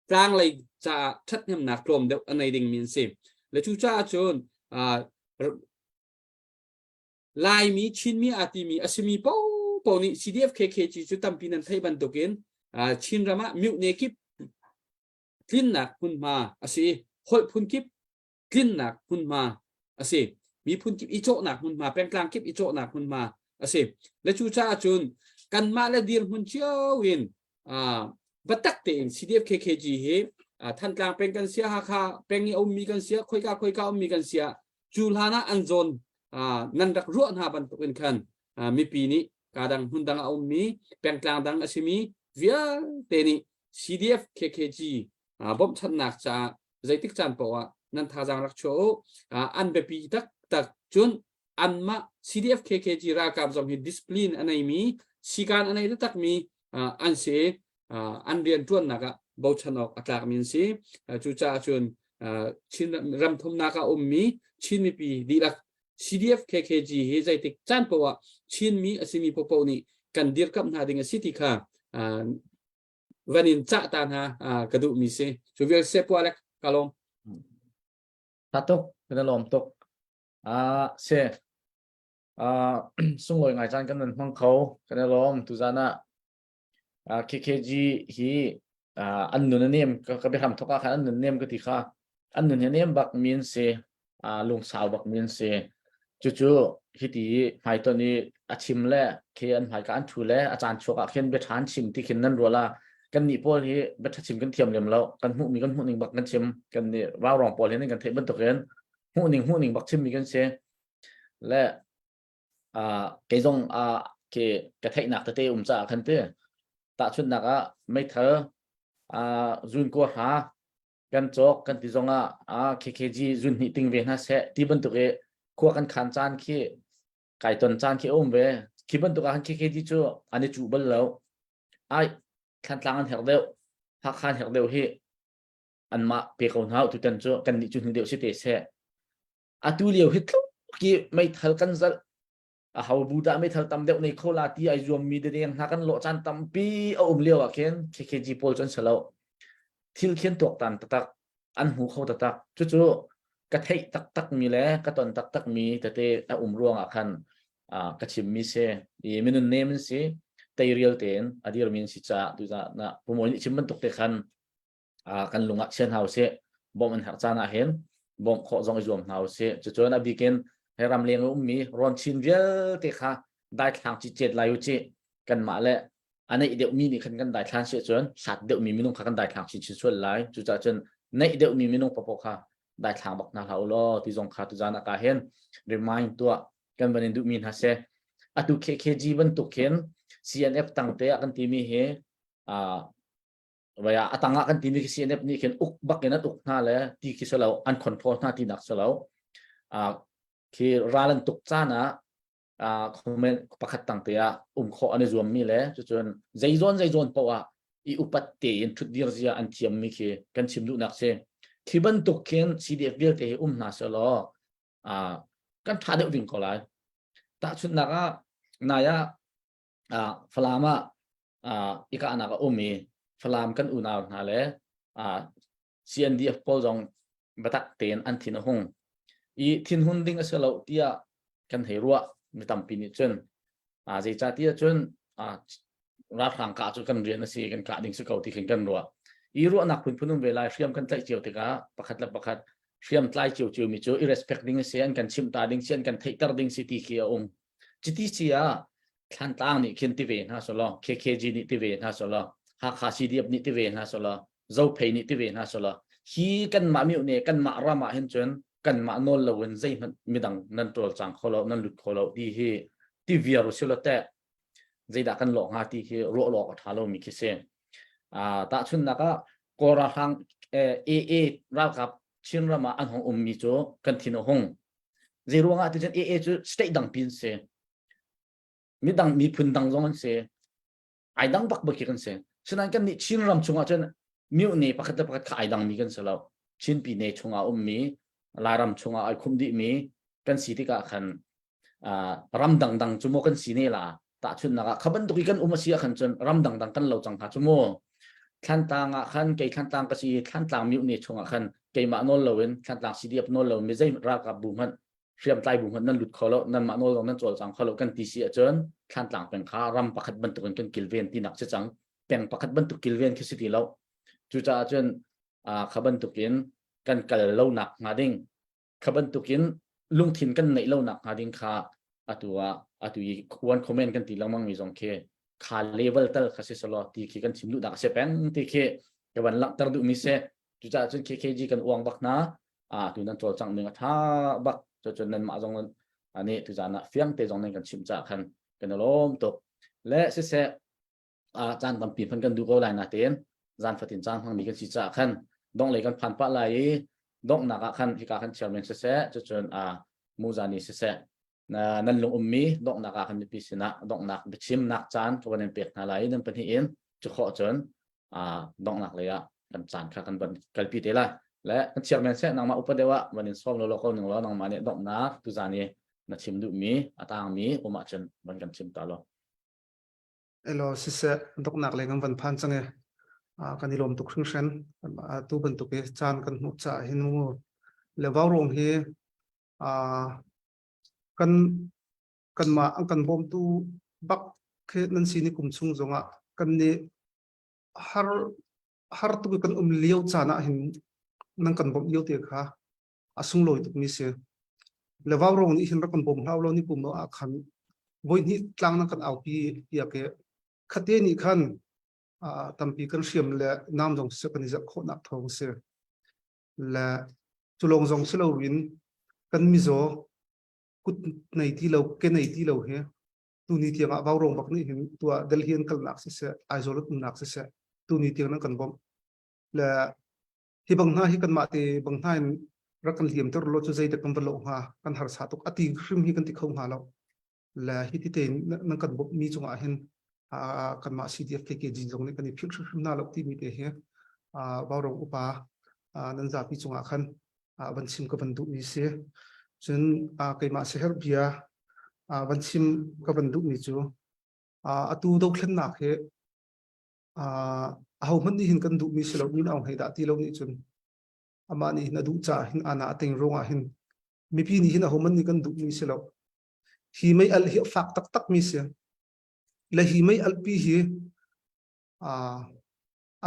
tlanglei caah ṭhathnemnak tlawm deuh a nei dingmi an si. Le cu caah cun Laimi Chinmi aa timi a simi paohpaoh nih CDF KKG cu tampi nan theih bantukin Chinram ah myohne kip tlinnak hmunhma a si i holh phun kip tlinnak hmunhma a si. Miphun kip i cawhnak hmunhma, pengtlang kip i cawhnak hmunhma a si. Le cu caah cun kanmah le dirhmun cio in biatak tein CDF KKG hi Thantlang peng kan sia, Hakha peng i a ummi kan sia, khoika khoika ummi kan sia, cu hlan ah an zawn nan rak ruah hna bantukin khan mipi nih kadang hmun dang a ummi pengtlang dang a simi vialte nih CDF KKG bawmhchanhnak caah zeitik caan paoh ah nan thazaang rak chuah u an biapi taktak cun anmah CDF KKG ralkap zong hi discipline a neimi sikan a nei taktakmi an si an rian ṭuannak ah bochan awk a tlakmi an si. Cucaah cun Chin ram thumnak ah ummi Chin mipi dihlak CDF KKG hi zeitik caan paoh ah Chinmi a simi paohpaoh nih kan dirkamh hna ding a si ti kha van in cah ta hna ka duhmi si. Cu vial se pu Alec ka lawm. Tha tuk, kan lawm tuk. Ah, se ah sunglawi ngai caan kan nan hmang kho, kan i lawm tuzan ah KKG hi an nun a nem ka biahram thawk ah khan an nun nem ka ti kha an nun hi a nem bak mi an si lungsau bak mi an si cucu hiti hmaiton i a chim le khi an hmaika an thu le a caan chuak ah khin bia ṭha an chim ti khin nan rual ah kan nih pawl hi bia ṭha chim kan thiam lem lo kan hmuh mi kan hmuh ning bak kan chim kan nih raurawng pawl hin kan theih bantukin hmuh ning hmuh ning bak chim mi kan si le kei zong khi ka theihnak tete um caah khan ti tahchunhnak ah meithal zun kua hra kan cawk kan ti zong ah KKG zun hnih ting ve hna seh ti bantuk i khua kan khan caan khi kai ton caan khi um ve khi bantuk ah khan KKG cu an i cuh bal lo ai Thlantlang an herh deuh Hakha an herh deuh hi anmah pe ko hna tutan cu kan nih cu hnu deuh si te seh Atu lio hi tluk i meithal kan zalh a ho bu dah meithal tam deuh nei kho la ti ai zuammi dedeng hna kan lawh caan tampi a um lio ah khin KKG pawl cu an si lo. Thil khin tuaktan taktak an hmu kho taktak. Cucu ka theih taktak mi le ka ton taktak mi tete a um ruang ah khan ka chimmi si. I minun nem an si teirial tein a dirmi an si caah tuzah na pumawi nih chim bantuk te khan kan lung ah chia hna usih bawmh an herh caan ah hin bawmh khawh zong i zuam hna usih cucun a bikin he ram leng ummi rawn chin vialte kha daithlang cicet lai u ci kanmah le a neih deuhmi nih khan kan daithlan si ahcun hlat deuhmi minung kha kan daithlang chinchin sual lai cucaah cun neih deuhmi minung paoh kha daithlang bak hna hlah u law ti zong kha tuzan ah ka hin remind tuah kan van in duhmi hna si atu KKG bantuk khin CNF tangte ah kan timi hi Vaya a tangah kan timi khi CNF nih khin uk bak in an uk hna le ti khi si lo an control hna tinak si lo khi ral an tuk caan ah comment pakhat tang te ah um khawh an i zuammi le cucun zeizawn zeizawn paoh ah i upat tein ṭhutdir zia an thiammi khi kan chim duhnak si khi bantuk khin CDF vialte hi um hna selaw kan ṭha deuh ding ko lai tahchunhnak ah nai ah Falam ah i kahnak a um i Falam kan unau hna le CNDF pawl zong biatak tein an thin a hung. I thinhun ding a si lo tiah kan hei ruah mi tampi nih cun zeicahtiah cun ralhrang kah cu kan rian a si kan kah ding si ko ti khin kan ruah. I ruahnak phunphun um ve lai hriam kan tlaih cio tikah pakhat le pakhat hriam tlai cio cio mi cu i respect ding a si an kan chimh ta ding si an kan theihter ding si ti khi a um. Chiti si ah Thlantlang nih khin ti ve hna selaw, KKG nih ti ve hna selaw, Hakha CDF nih ti ve hna selaw, Zophei nih ti ve hna selaw, hi kanmah myohne kanmah ram ah hin cun kanmah nawl loin zeihmanh midang nan cawlcang kho lo, nan lut kho lo ti hi ti viar usih law teh zeidah kan lawh hnga ti khi ruah lawk a ṭha lomi khi si. Uh, tahchunhnak ah Kawl ralhrang AA ralkap Chinram ah an hung ummi cu kan thin a hung. Zei ruangah ti cun AA cu state dang pi an si. Midang miphun dang zong an si. Ai dang bak bak khi kan si. Sinain kan nih Chin ram chungah cun Myohne pakhat le pakhat kha ai dangmi kan si lo. Chin Pyine chungah ummi, Lairam chungah ai khum dihmi kan si tikah khan ram dangdang cu maw kan si ne la tahchunhnak ah kha bantuk i kan um a si ah khan cun ram dangdang kan lo cang hnga cu mu Thlantlang ah khan kei Thlantlang ka si i Thlantlang myohne chungah khan keimah nawl loin Thlantlang CDF nawl lo mi zei ralkap bu hmanh hriamtlai bu hmanh nan lut kho lo nanmah nawl zong nan cawlcang kho lo kan ti si ahcun Thlantlang peng kha ram pakhat bantukin kan kilven tinak si cang peng pakhat bantuk kilven khi si ti lo cucaah cun kha bantukin kan kal lonak hnga ding kha bantukin lungthin kan neih lonak hnga ding kha atu ah atu i one comment kan ti lengmang mi zong khi kha level tal kha si selaw ti khi kan chim duhnak a si peng ti khi ka van langhter duhmi si cucaah cun KKG kan uang bak hna a tu nan cawlcangh ning a tha bak cucun nanmah zong ani tuzan ah fiang te zong nan kan chimh caah khan kan i lawm tuk le siseh a caan tampi hman kan duh ko lai natein zan fatin caan hmangmi kan si caah khan dong lei kan phan pah lai i donghnak ah khan hika khan chairman siseh cucun a muzani siseh nan lung ummi donghnak ah khan mipi sinah donghnak biachimnak caan ka van in pek hna lai nan pahnih in cu khawh cun donghnak lei ah kan caan kha kan van kalpi te lai le kan chairman seh nangmah upa deuh ah van in sawm lo lo ko ning law nangmah nih donghnak tuzan i na chim duhmi a tangmi um ahcun van kan chim ta lo Elo siseh donghnak lei kan van phan cang e kan i lawm tuk hringhran tu bantuk i caan kan hmuh caah hin mu le vaurawng hi kan kanmah an kan bawmtu bak khi nan si ni kum chung zongah kan nih har har tuk i kan um lio caan ah hin nan kan bawmh lio te kha a sunglawi tuk mi si le vaurawng nih hin rak kan bawm hlau lo ni kum ah khan voi hnih tlang nan kan aupi piak i khate nih khan tampi kan hriam le nam zong siseh kan i zalh khawhnak thawng si le culawng zong si loin kan mizaw kut nei ti lo ke nei ti lo hi tuni tiang ah vaurawng bak nih hin tua Delhi an kalnak siseh Aizawl an umnak siseh tuni tiang nan kan bawmh le hi bang hna hi kanmah te bang hna in rak kan liam ter lo cu zeidah kan va lo hnga kan harsa tuk ati hrim hi kan ti kho hnga lo le hi ti tein nan kan bawmh mi cungah hin kanmah CDF KKG zong nih kan i philh hrimhrim hna lo timi te hi Vaurawng upa nan zapi cungah khan van chim ka van duhmi si. Cun keimah siaherh bia van chim ka van duhmi cu atu dothlennak hi ahohmanh nih hin kan duhmi si lo min Aung Hlei dah ti lo nih cun amah nih hin a duh caah hin ana a teng ruangah hin mipi nih hin ahohmanh nih kan duhmi si lo. Hi mei al hi a fak taktak mi si. Le hi mei alpi hi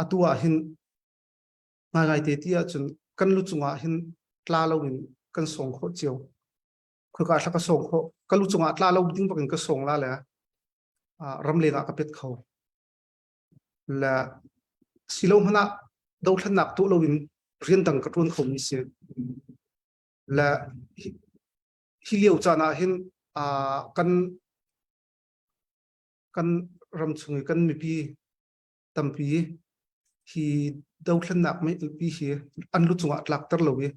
atu ah hin ngaingai te ti ahcun kan lu cungah hin tla loin kan sawng khawh cio. Khoika thla ka sawng khawh. Ka lu cungah tla lo ding bakin ka sawng la le ramleng ah ka pet kho. Le silo hmanh ah dothlennak tuah loin rian dang ka ṭuan kho mi si. Le hi lio caan ah hin kan kan ram chung i kan mipi tampi hi dothlennak meipi hi an lu cungah tlakter lo i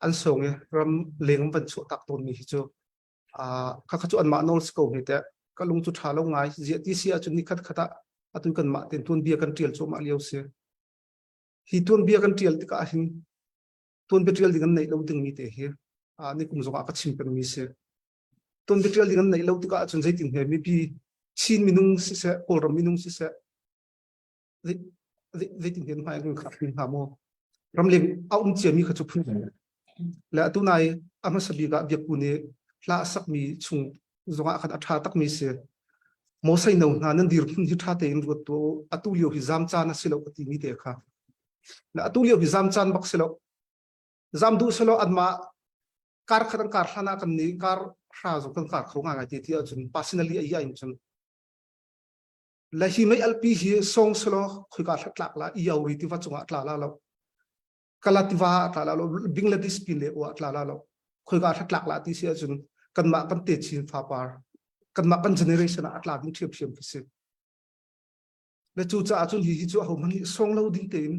an song i ram leng van chuah tak tawn mi hi cu kha kha cu anmah nawl si ko hme teh ka lung cu ṭha lo ngai ziah ti si ahcun ni khat khat ah atu kanmah ten tuanbia kan ṭial cuahmah lio si hi tuanbia kan ṭial tikah hin tuanbia ṭial ding an neih lo dingmi te hi ni kum zongah ka chim pengmi si tuanbia ṭial ding an neih lo tikah cun zeitin hme mipi Chin minung siseh Kawlram minung siseh zeitin hen hmai kan khap hnga maw ramleng a um ciami kha cu phun le atu nai a hmasa bik ah biakku nih hla a sakmi chung zongah khan a ṭha takmi si Mosai no hna nan dirhmun hi ṭha tein ruat tuah u atu lio hi zam caan a si lo ka timi te kha le atu lio hi zam caan bak si lo zam duh selo anmah kar khat an kar hlan ah kan nih kar hra zong kan kar kho ngai ti ti ahcun personally a ia in cun le hi mei alpi hi song selo khoika tlak la iauri tiva cungah tla la lo kala tiva tla la lo Bangladesh pin le wa tla la lo khoika tlak la ti si ahcun kanmah kan te chin fapar kanmah kan generation ah a tla ding ṭhiamṭhiam khi si le cu caah cun hi hi cu aho hmanh nih song lo ding tein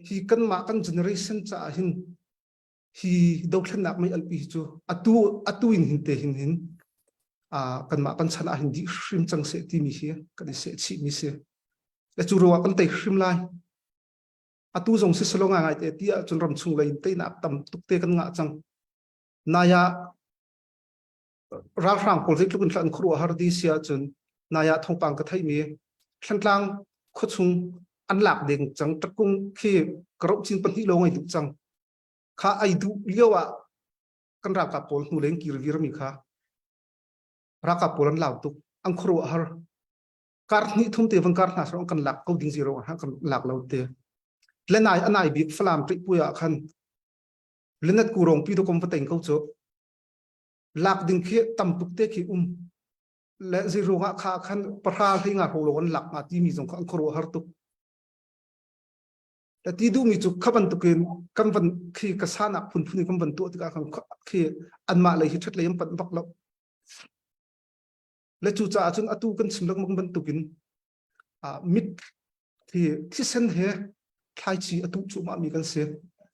hi kanmah kan generation caah hin hi dothlennak mei alpi hi cu atu atu in hin te hin hin kanmah kan chan ah hin dih hrim cang seh timi hi kan i seh chih mi si le cu ruangah kan tei hrim lai. Atu zong si selo ngai ngai te ti ahcun ram chung lei in teinak tam tuk te kan ngah cang. Naya ralhrang pawl zeitluk in an khuaruah har di si ahcun naya thawngpang ka theih mi Thlantlang khuachung an lak ding cang takung khi karoh cin pahnih lawng ai duh cang kha ai duh lio ah kan ralkap pawl hnu leng kir vir mi kha ralkap pawl an lau tuk an khuaruah har kar hnih thum te van kar hna sarong kan lak ko ding zero ha kan lak lo te le nai anai bik falam tri pui ah khan lenat ku rong pi do kom va teng ko chu lak ding khi tam tuk te khi um le zero nga kha khan pahra hlei nga ho lo an lak nga ti mi zong kha an khuaruah har tuk le ti duh mi cu kha bantukin kan van khi ka sanak phunphun kan van tuah tikah khan khi anmah lei hi ṭhat lei an panh bak lo le cu caah cun atu kan chim lengmang bantukin mit hi thisen he thlaici a tuh cuahmah mi kan si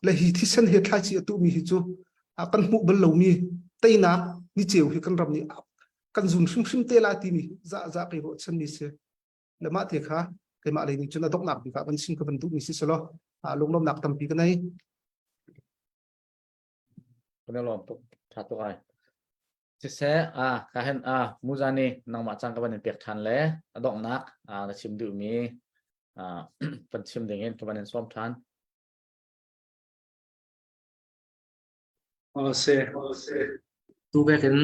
le hi thisen he thlaici a tuh mi hi cu kan hmuh bal lomi teinak ni ceu hi kan ram nih kan zun hrimhrim te lai timi za za kai ruahchan mi si le mah te kha keimah lei nih cun a donghnak bik ah van chim ka van duh mi si selaw lunglawmnak tampi ka nei Kan lawm tuk tha tuk ai Siseh, ah ka hen ah muzani nangmah cang ka van in pek ṭhan le a donghnak ah na chim duhmi ah van chim ding in ka van in sawm ṭhan. Aw se tu vekin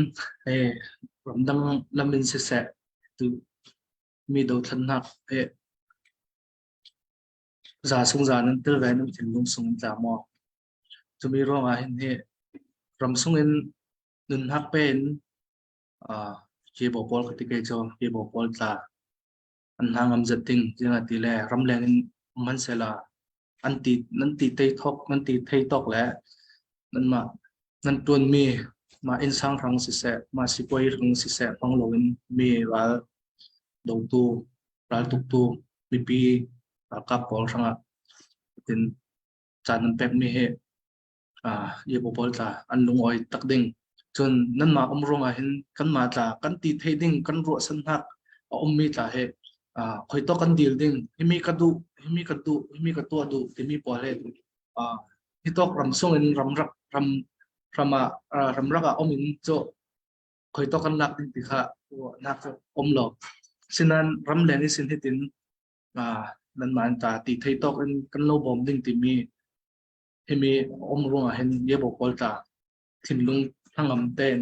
eh ramdang lam in siseh tu mi dothlannak eh za sung za nan tel ve nan thinlung sung in tla maw Cumi ruangah hin hi ramsung in nunnak pe in uh, kebo pawl ka ti kei cu kebo pawl tla an hna ngam zet ding tiang ti le ramleng in man sela an ti nan ti tei thok nan ti thei tok le nan ma nan tuan mi ma inn sang rang siseh ma sipuai rang siseh hmang loin mi ral dotu ral tuktu mipi ralkap pawl hrangah tin caan nan pekmi hi Ibo pawl tla an lungawi tak ding. Cun nanmah um ruangah hin kanmah tla kan ti thei ding kan ruahsannak a ummi tla hi khoi to kan dil ding himi ka duh himi ka duh himi ka tuah duh timi pawl hi hi tawk ram sung in ram rak ram ram ah ram rak ah um in cu khoi to kan lak ding ti kha nak um lo sinan ram leng i sin hitin nanmah in ta ti thei tawk in kan lo bawm ding timi himi um ruangah hin yebo pawl tla thinlung hnangam tein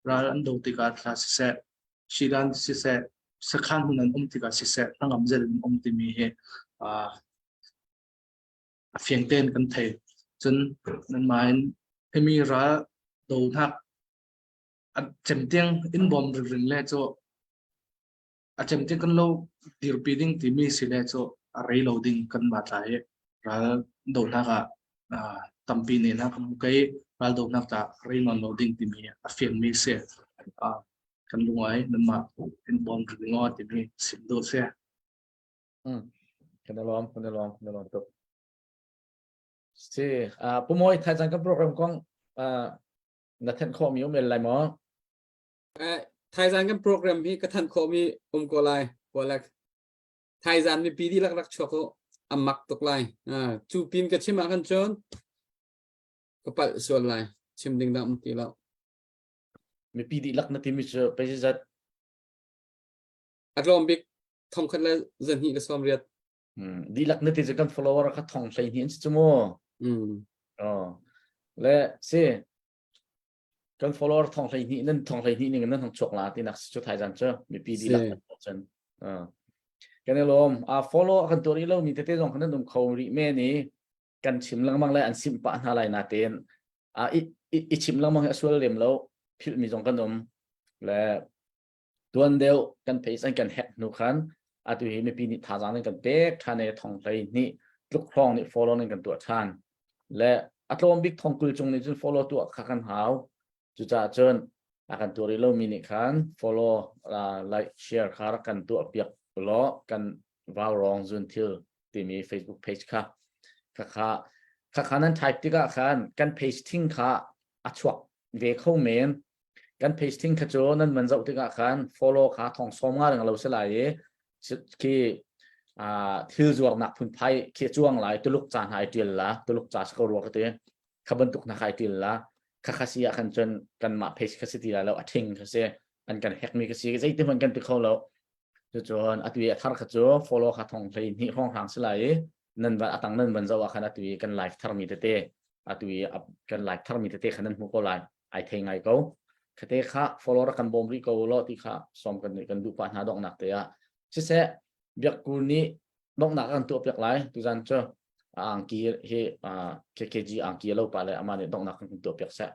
ral an do tikah thla siseh shidan siseh sakhan hun an um tikah siseh hnangam zel in um timi hi a fiang tein kan thei cun nanmah in himi ral donak a cemtiang in bawm ring le cu A cemte kan lo dirpi ding timi si le cu a rei lo ding kan mah tla i ral dohnak ah tampi ne hna kan kai ral dohnak ta rei nawn lo ding timi a fiangmi si. Kan lungai nanmah in bawm ring ngo timi sim do si. Mm. Kan lawm, kan lawm, kan lawm tuk. Si, uh, Pumoy thaizang kan program kong uh, na thenh khawh mi um el lai maw? Thaizan kan program hi ka thanh khawhmi um ko lai. Walak. Thaizan mipi dihlak rak chuak u. A mak tuk lai. Cu pin ka chim ah khan cun ka palh sual lai. Chim ding dah um ti lo. Mipi dihlak na timi cu pei zat? A tlawm bik thongkhat le zahnih le 80. Dihlak na ti cu kan follower kha thong 12 an si cu mu. Oh. Le si kan follower thong 12 nan thong 12 ning nan hong chuak la ti nak cu thaizan cu mipi dihlak cun kan i lawm a follow kan tuah rih lo mi tete zong kan um kho rih me ni kan chim lengmang le an sim pah hna lai na ten a i i chim lengmang hi a sual lem lo philh mi zong kan um le Tuan deuh kan page an kan hack hnu khan atu hi mipi nih thazaang in kan pek ṭhan i thong 12 tluk hrawng nih follow in kan tuah ṭhan. Le a tlawm bik thong 20 cung nih cun follow tuah kha kan hau. Cucaah cun a kan tuah rih lomi nih khan follow, uh, like, share kha rak kan tuah piak law kan vaurawng zun thil timi Facebook page kha kha kha kha kha nan type tikah khan kan page thing kha a chuak ve kho men kan pasting kha cu nan man zoh tikah khan follow kha thong som nga reng lo si lai i khi. Thil zuarnak phunphai khi cuang lai Tuluk ca hna ai tial la Tuluk ca si ko rua ka ti kha bantuk hna kha ai tial la kha kha si ah khan cun kanmah page kha si ti lai lo a thing kha si an kan hack mi kha si zeiti hmanh kan ti kho lo cucun atu i a thar kha cu follow kha thong hlei hnih hrawng hrang si lai i nan van atang nan van zoh ah khan atu i kan live thar mi tete atu i kan live thar mi tete kha nan hmu ko lai ai thei ngai ko khate kha follow rak kan bawm rih ko lo ti kha som kan kan duh pa hna donghnak te ah siseh biakku nih donghnak kan tuah piak lai tuzan cu angki hi KKG angki lo pa le ama nih donghnak kan tuah piak seh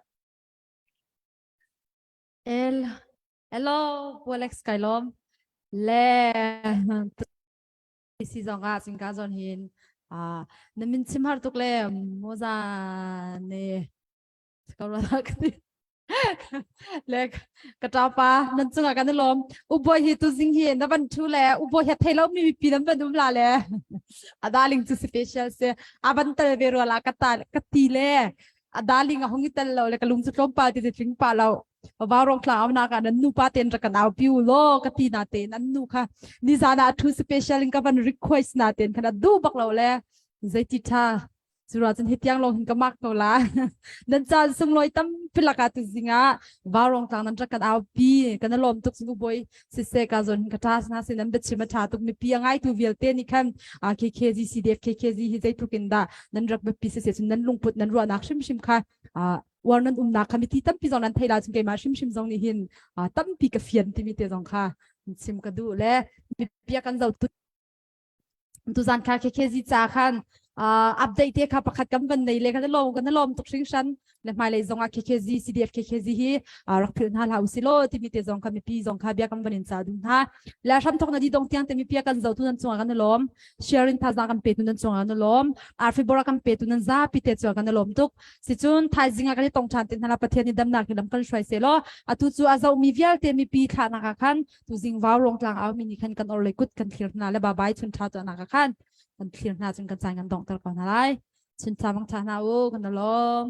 El hello Alex kai lom le si zong ah singka zon hin na min chim har tuk le moza ne ka ruat ka ti le ka ṭapa nan cungah kan i lawm ubawi hi tu zing hi na van ṭhu le ubawi hi thei lo mi mipi nan van um la le a darling cu special si a van tel ve rua la ka ta ka ti le a darling a hung i tel lo le ka lung cu tlawmpal ti tling pa lo vau rong tla au na ka nan nu pa ten ra kan au piu lo ka ti na te nan nu kha ni zan ah thu special in ka van request na ten khana du bak lo le zeiti tha Cura cun hi tiang lawng hin ka mak ko la. Nan caan sunglawi tampi lakah tu zingah vaurong tlang nan rak kan au pi kan lawm tuk sunu boy sise ka zon hin ka tha na sin nan biachim a tha tuk mipi a ngai tu vialte nih khan KKG CDF KKG hi zeitluk in dah nan rak biapi sise cun nan lungput nan ruahnak hrimhrim kha uar nan umnak kha miti tampi zong nan thei la cun keimah hrimhrim zong nih hin tampi ka fian timi te zong kha chim ka duh le mipi kan zo tu tuzan kha KKZ ca khan update te kha pakhat kan van nei le kan lawm kan lawm tuk hringhran le hmailei zong ah KKZ CDF KKZ hi rak philh hna hlah usih law timi te zong kha mipi zong kha bia kan van in ca duh hna le hram thok na di dong tiang te mipi kan zo tu nan chungah kan lawm sharing thazaang kan pe tu nan chungah kan lawm arfi bora kan pe tu nan zapi te chungah kan lawm tuk sicun thaizing ah kan i tong ṭhan te hna la Pathian ni damnak hi lam kan hruai se law atu cu a zohmi vialte mipi thlahnak ah khan tuzing vau rong tlang au mi nih khan kan orlei kut kan thlir hna le babai chun tha tu nak khan kan thlir hna cun kan caan kan dongter ko hna lai chun tha mang tha hna u kan lawm.